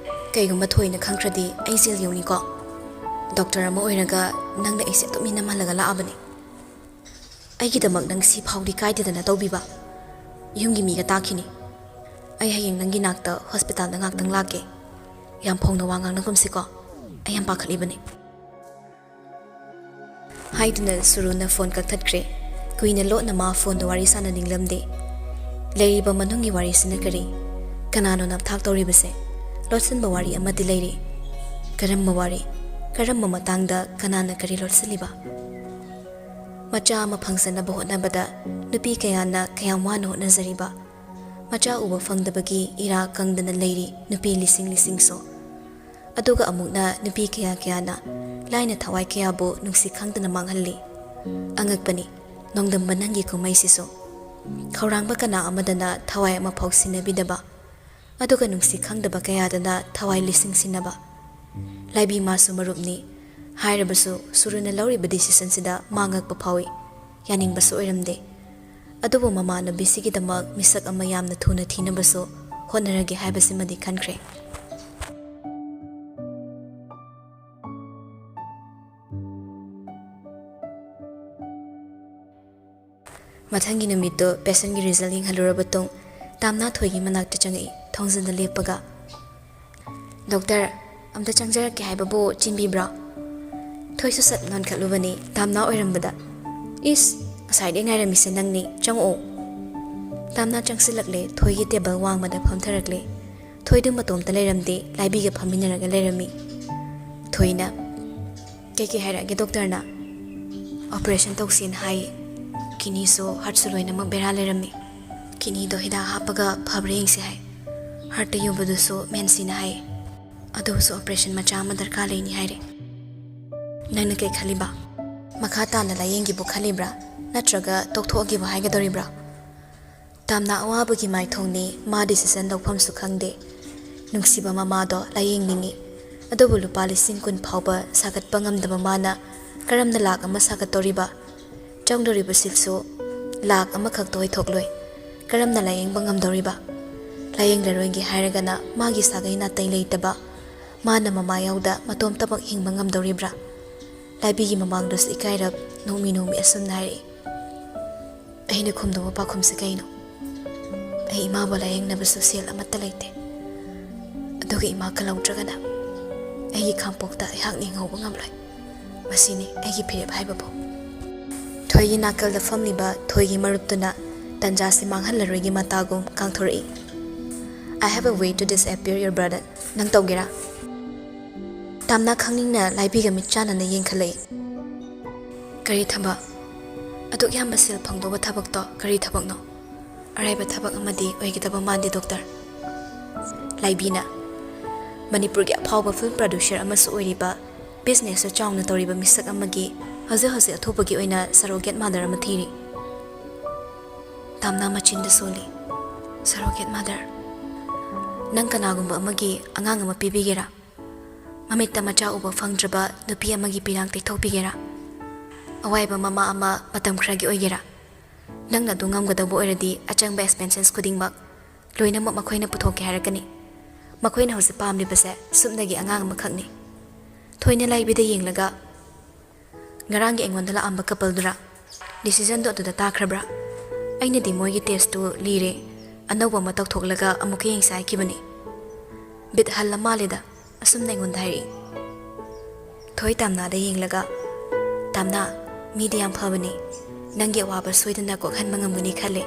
ꯀꯩꯒꯨꯝꯕ ꯊꯣꯏꯅ ꯈꯪꯈ꯭ꯔꯗꯤ ꯑꯩ ꯖꯦꯜ ꯌꯧꯅꯤꯀꯣ꯫ ꯗꯣꯛꯇꯔ ꯑꯃ ꯑꯣꯏꯔꯒ ꯅꯪꯅ ꯑꯩꯁꯦ ꯑꯗꯨꯝ ꯃꯤꯅꯝꯍꯜꯂꯒ ꯂꯥꯛꯑꯕꯅꯤ꯫ ꯑꯩꯒꯤꯗꯃꯛ ꯅꯪ ꯁꯤ ꯐꯥꯎꯗꯤ ꯀꯥꯏꯗꯗꯅ ꯇꯧꯕꯤꯕ꯫ ꯌꯨꯝꯒꯤ ꯃꯤꯒ ꯇꯥꯛꯈꯤꯅꯤ꯫ ꯑꯩ ꯍꯌꯦꯡ ꯅꯪꯒꯤ ꯅꯥꯛꯇ ꯍꯣꯁꯄꯤꯇꯥꯜꯗ ꯉꯥꯛꯇꯪ ꯂꯥꯛꯀꯦ꯫ ꯌꯥꯝ ꯐꯣꯡꯅ ꯋꯥ ꯉꯥꯡꯅꯒꯨꯝꯁꯤꯀꯣ꯫ ꯑꯩ ꯌꯥꯝ ꯄꯥꯈꯠꯂꯤꯕꯅꯤ꯫ ꯍꯥꯏꯗꯨꯅ ꯁꯨꯔꯨꯅ ꯐꯣꯟ ꯀꯛꯊꯠꯈ꯭ꯔꯦ꯫ ꯀꯨꯏꯅ ꯂꯣꯠꯅ ꯃꯥ ꯐꯣꯟꯗ ꯋꯥꯔꯤ ꯁꯥꯟꯅꯅꯤꯡꯂꯝꯗꯦ꯫ ꯂꯩꯔꯤꯕ ꯃꯅꯨꯡꯒꯤ ꯋꯥꯔꯤꯁꯤꯅ ꯀꯔꯤ? ꯀꯅꯥꯅꯣ ꯅꯞꯊꯥꯛ ꯇꯧꯔꯤꯕꯁꯦ? ꯂꯣꯠꯁꯤꯟꯕ ꯋꯥꯔꯤ ꯑꯃꯗꯤ ꯂꯩꯔꯤ꯫ ꯀꯔꯝꯕ ꯋꯥꯔꯤ? ꯀꯔꯝꯕ ꯃꯇꯥꯡꯗ ꯀꯅꯥꯅ ꯀꯔꯤ ꯂꯣꯠꯁꯤꯜꯂꯤꯕ? ꯃꯆꯥ ꯑꯃ ꯐꯪꯖꯅꯕ ꯍꯣꯠꯅꯕꯗ ꯅꯨꯄꯤ ꯀꯌꯥꯅ ꯀꯌꯥꯝ ꯋꯥꯅ ꯍꯣꯠꯅꯖꯔꯤꯕ? ꯃꯆꯥ ꯎꯕ ꯐꯪꯗꯕꯒꯤ ꯏꯔꯥ ꯀꯪꯗꯅ ꯂꯩꯔꯤ ꯅꯨꯄꯤ ꯂꯤꯁꯤꯡ ꯂꯤꯁꯤꯡꯁꯨ꯫ ꯑꯗꯨꯒ ꯑꯃꯨꯛꯅ ꯅꯨꯄꯤ ꯀꯌꯥ ꯀꯌꯥꯅ ꯂꯥꯏꯅ ꯊꯋꯥꯏ ꯀꯌꯥꯕꯨ ꯅꯨꯡꯁꯤ ꯈꯪꯗꯅ ꯃꯥꯡꯍꯜꯂꯤ꯫ ꯑꯉꯛꯄꯅꯤ, ꯅꯣꯡꯗꯝꯕ ꯅꯪꯒꯤ ꯀꯨꯝꯍꯩꯁꯤꯁꯨ꯫ ꯈꯧꯔꯥꯡꯕ ꯀꯅꯥ ꯑꯃꯗꯅ ꯊꯋꯥꯏ ꯑꯃꯐꯥꯎ ꯁꯤꯟꯅꯕꯤꯗꯕ, ꯑꯗꯨꯒ ꯅꯨꯡꯁꯤ ꯈꯪꯗꯕ ꯀꯌꯥꯗꯅ ꯊꯋꯥꯏ ꯂꯤꯁꯤꯡ ꯁꯤꯟꯅꯕ꯫ ꯂꯥꯏꯕꯤ ꯃꯥꯁꯨ ꯃꯔꯨꯞꯅꯤ꯫ ꯍꯥꯏꯔꯕꯁꯨ ꯁꯨꯔꯨꯅ ꯂꯧꯔꯤꯕ ꯗꯤꯁꯤꯁꯟꯁꯤꯗ ꯃꯥ ꯉꯛꯄ ꯐꯥꯎꯏ꯫ ꯌꯥꯅꯤꯡꯕꯁꯨ ꯑꯣꯏꯔꯝꯗꯦ꯫ ꯑꯗꯨꯕꯨ ꯃꯃꯥꯟꯅꯕꯤꯁꯤꯒꯤꯗꯃꯛ ꯃꯤꯁꯛ ꯑꯃ ꯌꯥꯝꯅ ꯊꯨꯅ ꯊꯤꯅꯕꯁꯨ ꯍꯣꯠꯅꯔꯒꯦ ꯍꯥꯏꯕꯁꯤꯃꯗꯤ ꯈꯟꯈ꯭ꯔꯦ꯫ ꯃꯊꯪꯒꯤ ꯅꯨꯃꯤꯠꯇꯨ ꯄꯦꯁꯦꯟꯒꯤ ꯔꯤꯖꯜ ꯌꯦꯡꯍꯜꯂꯨꯔꯕ ꯇꯨꯡ, ꯇꯥꯝꯅꯥ ꯊꯣꯏꯒꯤ ꯃꯅꯥꯛꯇ ꯆꯪꯉꯛꯏ, ꯊꯣꯡꯖꯤꯟꯗ ꯂꯦꯞꯄꯒ꯫ "ꯗꯣꯛꯇꯔ, ꯑꯝꯇ ꯆꯪꯖꯔꯛꯀꯦ ꯍꯥꯏꯕꯕꯨ ꯆꯤꯟꯕꯤꯕ꯭ꯔꯣ?" ꯊꯣꯏꯁꯨ ꯁꯠ ꯅꯣꯟꯈꯠꯂꯨꯕꯅꯤ, ꯇꯥꯝꯅꯥ ꯑꯣꯏꯔꯝꯕꯗ꯫ "ꯏꯁ, ꯉꯁꯥꯏꯗꯩ ꯉꯥꯏꯔꯝꯃꯤꯁꯦ ꯅꯪꯅꯤ, ꯆꯪꯉꯛꯑꯣ꯫" ꯇꯥꯝꯅꯥ ꯆꯪꯁꯤꯜꯂꯛꯂꯦ, ꯊꯣꯏꯒꯤ ꯇꯦꯕꯜ ꯋꯥꯡꯃꯗ ꯐꯝꯊꯔꯛꯂꯦ꯫ ꯊꯣꯏꯗꯨ ꯃꯇꯣꯝꯇ ꯂꯩꯔꯝꯗꯦ, ꯂꯥꯏꯕꯤꯒ ꯐꯝꯃꯤꯟꯅꯔꯒ ꯂꯩꯔꯝꯃꯤ꯫ ꯊꯣꯏꯅ, "ꯀꯩꯀꯩ ꯍꯥꯏꯔꯛꯑꯒꯦ ꯗꯣꯛꯇꯔꯅ?" "ꯑꯣꯄꯔꯦꯁꯟ ꯇꯧꯁꯦꯅ ꯍꯥꯏ꯫ ꯀꯤꯗꯅꯤꯁꯨ ꯍꯥꯔꯠꯁꯨ ꯂꯣꯏꯅꯃꯛ ꯕꯦꯔꯥ ꯂꯩꯔꯝꯃꯤ꯫ ꯀꯤꯗꯅꯤꯗꯣ ꯍꯤꯗꯥꯛ ꯍꯥꯞꯄꯒ ꯐꯕ꯭ꯔꯥ ꯌꯦꯡꯁꯦ ꯍꯥꯏ꯫ ꯍꯥꯔꯠꯇ ꯌꯨꯕꯗꯨꯁꯨ ꯃꯦꯟꯁꯤꯅ ꯍꯥꯏ꯫" ꯑꯗꯨꯁꯨ ꯑꯣꯄꯔꯦꯁꯟ ꯃꯆꯥ ꯑꯃ ꯗꯔꯀꯥꯔ ꯂꯩꯅꯤ ꯍꯥꯏꯔꯦ꯫ ꯅꯪꯅ ꯀꯩ ꯈꯜꯂꯤꯕ? ꯃꯈꯥ ꯇꯥꯅ ꯂꯥꯌꯦꯡꯒꯦꯕꯨ ꯈꯜꯂꯤꯕ꯭ꯔꯥ, ꯅꯠꯇ꯭ꯔꯒ ꯇꯣꯛꯊꯣꯛꯑꯒꯦꯕꯨ ꯍꯥꯏꯒꯗꯧꯔꯤꯕ꯭ꯔꯥ? ꯇꯥꯝꯅꯥ ꯑꯋꯥꯕꯒꯤ ꯃꯥꯏꯊꯣꯡꯅꯤ, ꯃꯥ ꯗꯤꯁꯤꯖꯟ ꯂꯧꯐꯝꯁꯨ ꯈꯪꯗꯦ꯫ ꯅꯨꯡꯁꯤꯕ ꯃꯃꯥꯗꯣ ꯂꯥꯌꯦꯡꯅꯤꯡꯏ, ꯑꯗꯨꯕꯨ ꯂꯨꯄꯥ ꯂꯤꯁꯤꯡ ꯀꯨꯟ ꯐꯥꯎꯕ ꯁꯥꯒꯠꯄ ꯉꯝꯗꯕ ꯃꯥꯅ ꯀꯔꯝꯅ ꯂꯥꯛ ꯑꯃ ꯁꯥꯒꯠꯇꯧꯔꯤꯕ? ꯆꯪꯗꯧꯔꯤꯕ ꯁꯤꯠꯁꯨ ꯂꯥꯛ ꯑꯃꯈꯛꯇ ꯑꯣꯏꯊꯣꯛꯂꯣꯏ꯫ ꯀꯔꯝꯅ ꯂꯥꯌꯦꯡꯕ ꯉꯝꯗꯧꯔꯤꯕ? ꯂꯥꯌꯦꯡꯂꯔꯣꯏꯒꯦ ꯍꯥꯏꯔꯒꯅ ꯃꯥꯒꯤ ꯁꯥꯒꯩ ꯅꯥꯇꯩ ꯂꯩꯇꯕ ꯃꯥꯅ ꯃꯃꯥ ꯌꯥꯎꯗ ꯃꯇꯣꯝꯇꯃꯛ ꯍꯤꯡꯕ ꯉꯝꯗꯧꯔꯤꯕ꯭ꯔꯥ? ꯂꯥꯏꯕꯤꯒꯤ ꯃꯃꯥꯡꯗꯁꯨ ꯏꯀꯥꯏꯔꯞ ꯅꯣꯡꯃꯤ ꯅꯣꯡꯃꯤ ꯑꯁꯨꯝꯅ ꯍꯥꯏꯔꯛꯏ꯫ ꯑꯩꯅ ꯈꯨꯝꯗꯧꯕ ꯄꯥꯎꯈꯨꯝꯁꯦ ꯀꯩꯅꯣ? ꯑꯩ ꯏꯃꯥꯕꯨ ꯂꯥꯌꯦꯡꯅꯕꯁꯨ ꯁꯦꯜ ꯑꯃꯠꯇ ꯂꯩꯇꯦ꯫ ꯑꯗꯨꯒ ꯏꯃꯥ ꯀꯜꯍꯧꯗ꯭ꯔꯒꯅ ꯑꯩꯒꯤ ꯈꯥꯡꯄꯣꯛꯇ ꯑꯩꯍꯥꯛ ꯂꯦꯡꯍꯧꯕ ꯉꯝꯂꯣꯏ꯫ ꯃꯁꯤꯅꯤ ꯑꯩꯒꯤ ꯐꯤꯔꯦꯞ ꯍꯥꯏꯕꯕꯨ꯫ ꯊꯣꯏꯒꯤ ꯅꯥꯀꯜꯗ ꯐꯝꯂꯤꯕ ꯊꯣꯏꯒꯤ ꯃꯔꯨꯞꯇꯨꯅ ꯇꯟꯖꯥꯁꯤ ꯃꯥꯡꯍꯜꯂꯔꯣꯏꯒꯤ ꯃꯇꯥꯒꯨꯝ ꯀꯥꯡꯊꯣꯔꯛꯏ꯫ "I have a way to disappear your burden." ꯅꯪ ꯇꯧꯒꯦꯔꯥ? ꯇꯥꯝꯅꯥ ꯈꯪꯅꯤꯡꯅ ꯂꯥꯏꯕꯤꯒ ꯃꯤꯠ ꯆꯥꯟꯅꯅ ꯌꯦꯡꯈꯠꯂꯛꯏ꯫ "ꯀꯔꯤ ꯊꯕꯛ? ꯑꯗꯨꯛ ꯌꯥꯝꯕ ꯁꯦꯜ ꯐꯪꯗꯧꯕ ꯊꯕꯛꯇꯣ ꯀꯔꯤ ꯊꯕꯛꯅꯣ? ꯑꯔꯥꯏꯕ ꯊꯕꯛ ꯑꯃꯗꯤ ꯑꯣꯏꯒꯗꯕ ꯃꯥꯟꯗꯦ, ꯗꯣꯛꯇꯔ꯫" ꯂꯥꯏꯕꯤꯅ, "ꯃꯅꯤꯄꯨꯔꯒꯤ ꯑꯐꯥꯎꯕ ꯐꯤꯜꯝ ꯄ꯭ꯔꯗ꯭ꯌꯨꯁꯔ ꯑꯃꯁꯨ ꯑꯣꯏꯔꯤꯕ, ꯕꯤꯖꯤꯅꯦꯁꯁꯨ ꯆꯥꯎꯅ ꯇꯧꯔꯤꯕ ꯃꯤꯁꯛ ꯑꯃꯒꯤ ꯍꯧꯖꯤꯛ ꯍꯧꯖꯤꯛ ꯑꯊꯨꯕꯒꯤ ꯑꯣꯏꯅ ꯁꯔꯣꯒꯦꯠ ꯃꯥꯗꯔ ꯑꯃ ꯊꯤꯔꯤ꯫" ꯇꯥꯝꯅꯥ ꯃꯆꯤꯟꯗ ꯁꯣꯜꯂꯤ꯫ "ꯁꯔꯣꯒꯦꯠ ꯃꯥꯗꯔ? ꯅꯪ ꯀꯅꯥꯒꯨꯝꯕ ꯑꯃꯒꯤ ꯑꯉꯥꯡ ꯑꯃ ꯄꯤꯕꯤꯒꯦꯔꯥ? ꯃꯃꯤꯠꯇ ꯃꯆꯥ ꯎꯕ ꯐꯪꯗ꯭ꯔꯕ ꯅꯨꯄꯤ ꯑꯃꯒꯤ ꯄꯤꯔꯥꯡ ꯇꯩꯊꯣꯛꯄꯤꯒꯦꯔꯥ? ꯑꯋꯥꯏꯕ ꯃꯃꯥ ꯑꯃ ꯃꯇꯝ ꯈꯔꯒꯤ ꯑꯣꯏꯒꯦꯔꯥ? ꯅꯪꯅ ꯑꯗꯨ ꯉꯝꯒꯗꯧꯕ ꯑꯣꯏꯔꯗꯤ ꯑꯆꯪꯕ ꯑꯦꯛꯁꯄꯦꯟꯁꯦꯁ ꯈꯨꯗꯤꯡꯃꯛ ꯂꯣꯏꯅꯃꯛ ꯃꯈꯣꯏꯅ ꯄꯨꯊꯣꯛꯀꯦ ꯍꯥꯏꯔꯛꯀꯅꯤ꯫ ꯃꯈꯣꯏꯅ ꯍꯧꯖꯤꯛ ꯄꯥꯝꯂꯤꯕꯁꯦ ꯁꯨꯞꯅꯒꯤ ꯑꯉꯥꯡ ꯑꯃꯈꯛꯅꯤ꯫" ꯊꯣꯏꯅ ꯂꯥꯏꯕꯤꯗ ꯌꯦꯡꯂꯒ, "ꯉꯔꯥꯡꯒꯤ ꯑꯩꯉꯣꯟꯗ ꯂꯥꯛꯑꯝꯕ ꯀꯄꯜꯗꯨꯔꯥ? ꯗꯤꯁꯤꯖꯟꯗꯣ ꯑꯗꯨꯗ ꯇꯥꯈ꯭ꯔꯕ꯭ꯔꯥ? ꯑꯩꯅꯗꯤ ꯃꯣꯏꯒꯤ ꯇꯦꯁꯇꯨ ꯂꯤꯔꯦ, ꯑꯅꯧꯕ ꯑꯃ ꯇꯧꯊꯣꯛꯂꯒ ꯑꯃꯨꯛꯀ ꯌꯦꯡꯁꯦ ꯍꯥꯏꯈꯤꯕꯅꯤ꯫ ꯕꯤꯠ ꯍꯜꯂ ꯃꯥꯜꯂꯦꯗ," ꯑꯁꯨꯝꯅ ꯑꯩꯉꯣꯟꯗ ꯍꯥꯏꯔꯛꯏ꯫ ꯊꯣꯏ ꯇꯥꯝꯅꯥꯗ ꯌꯦꯡꯂꯒ, "ꯇꯥꯝꯅꯥ, ꯃꯤꯗꯤ ꯌꯥꯝ ꯐꯕꯅꯤ꯫ ꯅꯪꯒꯤ ꯑꯋꯥꯕ ꯁꯣꯏꯗꯅ ꯀꯣꯛꯍꯟꯕ ꯉꯝꯒꯅꯤ ꯈꯜꯂꯦ꯫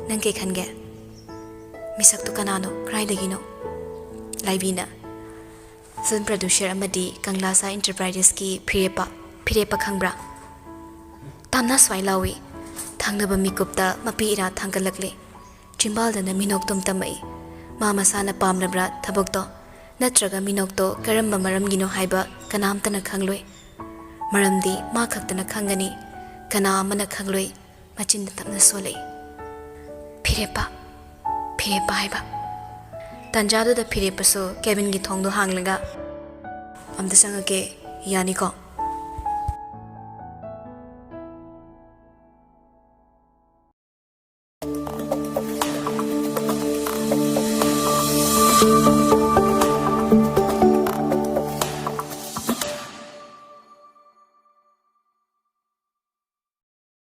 ꯅꯪ ꯀꯩ ꯈꯟꯒꯦ? ꯃꯤꯁꯛꯇꯨ ꯀꯅꯥꯅꯣ? ꯀꯗꯥꯏꯗꯒꯤꯅꯣ?" ꯂꯥꯏꯕꯤꯅ, "ꯐꯤꯜꯝ ꯄ꯭ꯔꯗ꯭ꯌꯨꯁꯔ ꯑꯃꯗꯤ ꯀꯪꯂꯥꯁꯥ ꯏꯟꯇꯔꯄ꯭ꯔꯥꯏꯖꯦꯁꯀꯤ ꯐꯤꯔꯦꯞꯄ꯫" "ꯐꯤꯔꯦꯞꯄ ꯈꯪꯕ꯭ꯔꯥ?" ꯇꯥꯝꯅꯥ ꯁ꯭ꯋꯥꯏ ꯂꯥꯎꯏ꯫ ꯊꯪꯅꯕ ꯃꯤꯀꯨꯞꯇ ꯃꯄꯤ ꯏꯔꯥ ꯊꯥꯡꯒꯠꯂꯛꯂꯦ꯫ ꯆꯤꯝꯕꯥꯜꯗꯅ ꯃꯤꯅꯣꯛꯇꯨꯝ ꯇꯝꯃꯛꯏ꯫ ꯃꯥ ꯃꯁꯥꯅ ꯄꯥꯝꯂꯕ꯭ꯔꯥ ꯊꯕꯛꯇꯣ? ꯅꯠꯇ꯭ꯔꯒ ꯃꯤꯅꯣꯛꯇꯣ ꯀꯔꯝꯕ ꯃꯔꯝꯒꯤꯅꯣ ꯍꯥꯏꯕ ꯀꯅꯥꯝꯇꯅ ꯈꯪꯂꯣꯏ꯫ ꯃꯔꯝꯗꯤ ꯃꯥ ꯈꯛꯇꯅ ꯈꯪꯒꯅꯤ꯫ ꯀꯅꯥ ꯑꯃꯅ ꯈꯪꯂꯣꯏ꯫ ꯃꯆꯤꯟꯗ ꯇꯞꯅ ꯁꯣꯜꯂꯛꯏ꯫ "ꯐꯤꯔꯦꯞꯄ, ꯐꯤꯔꯦꯞꯄ" ꯍꯥꯏꯕ꯫ ꯇꯟꯖꯥꯗꯨꯗ ꯐꯤꯔꯦꯞꯄꯁꯨ cabinꯒꯤ ꯊꯣꯡꯗꯣ ꯍꯥꯡꯂꯒ, "ꯑꯝꯇ ꯆꯪꯉꯛꯀꯦ, ꯌꯥꯅꯤꯀꯣ?"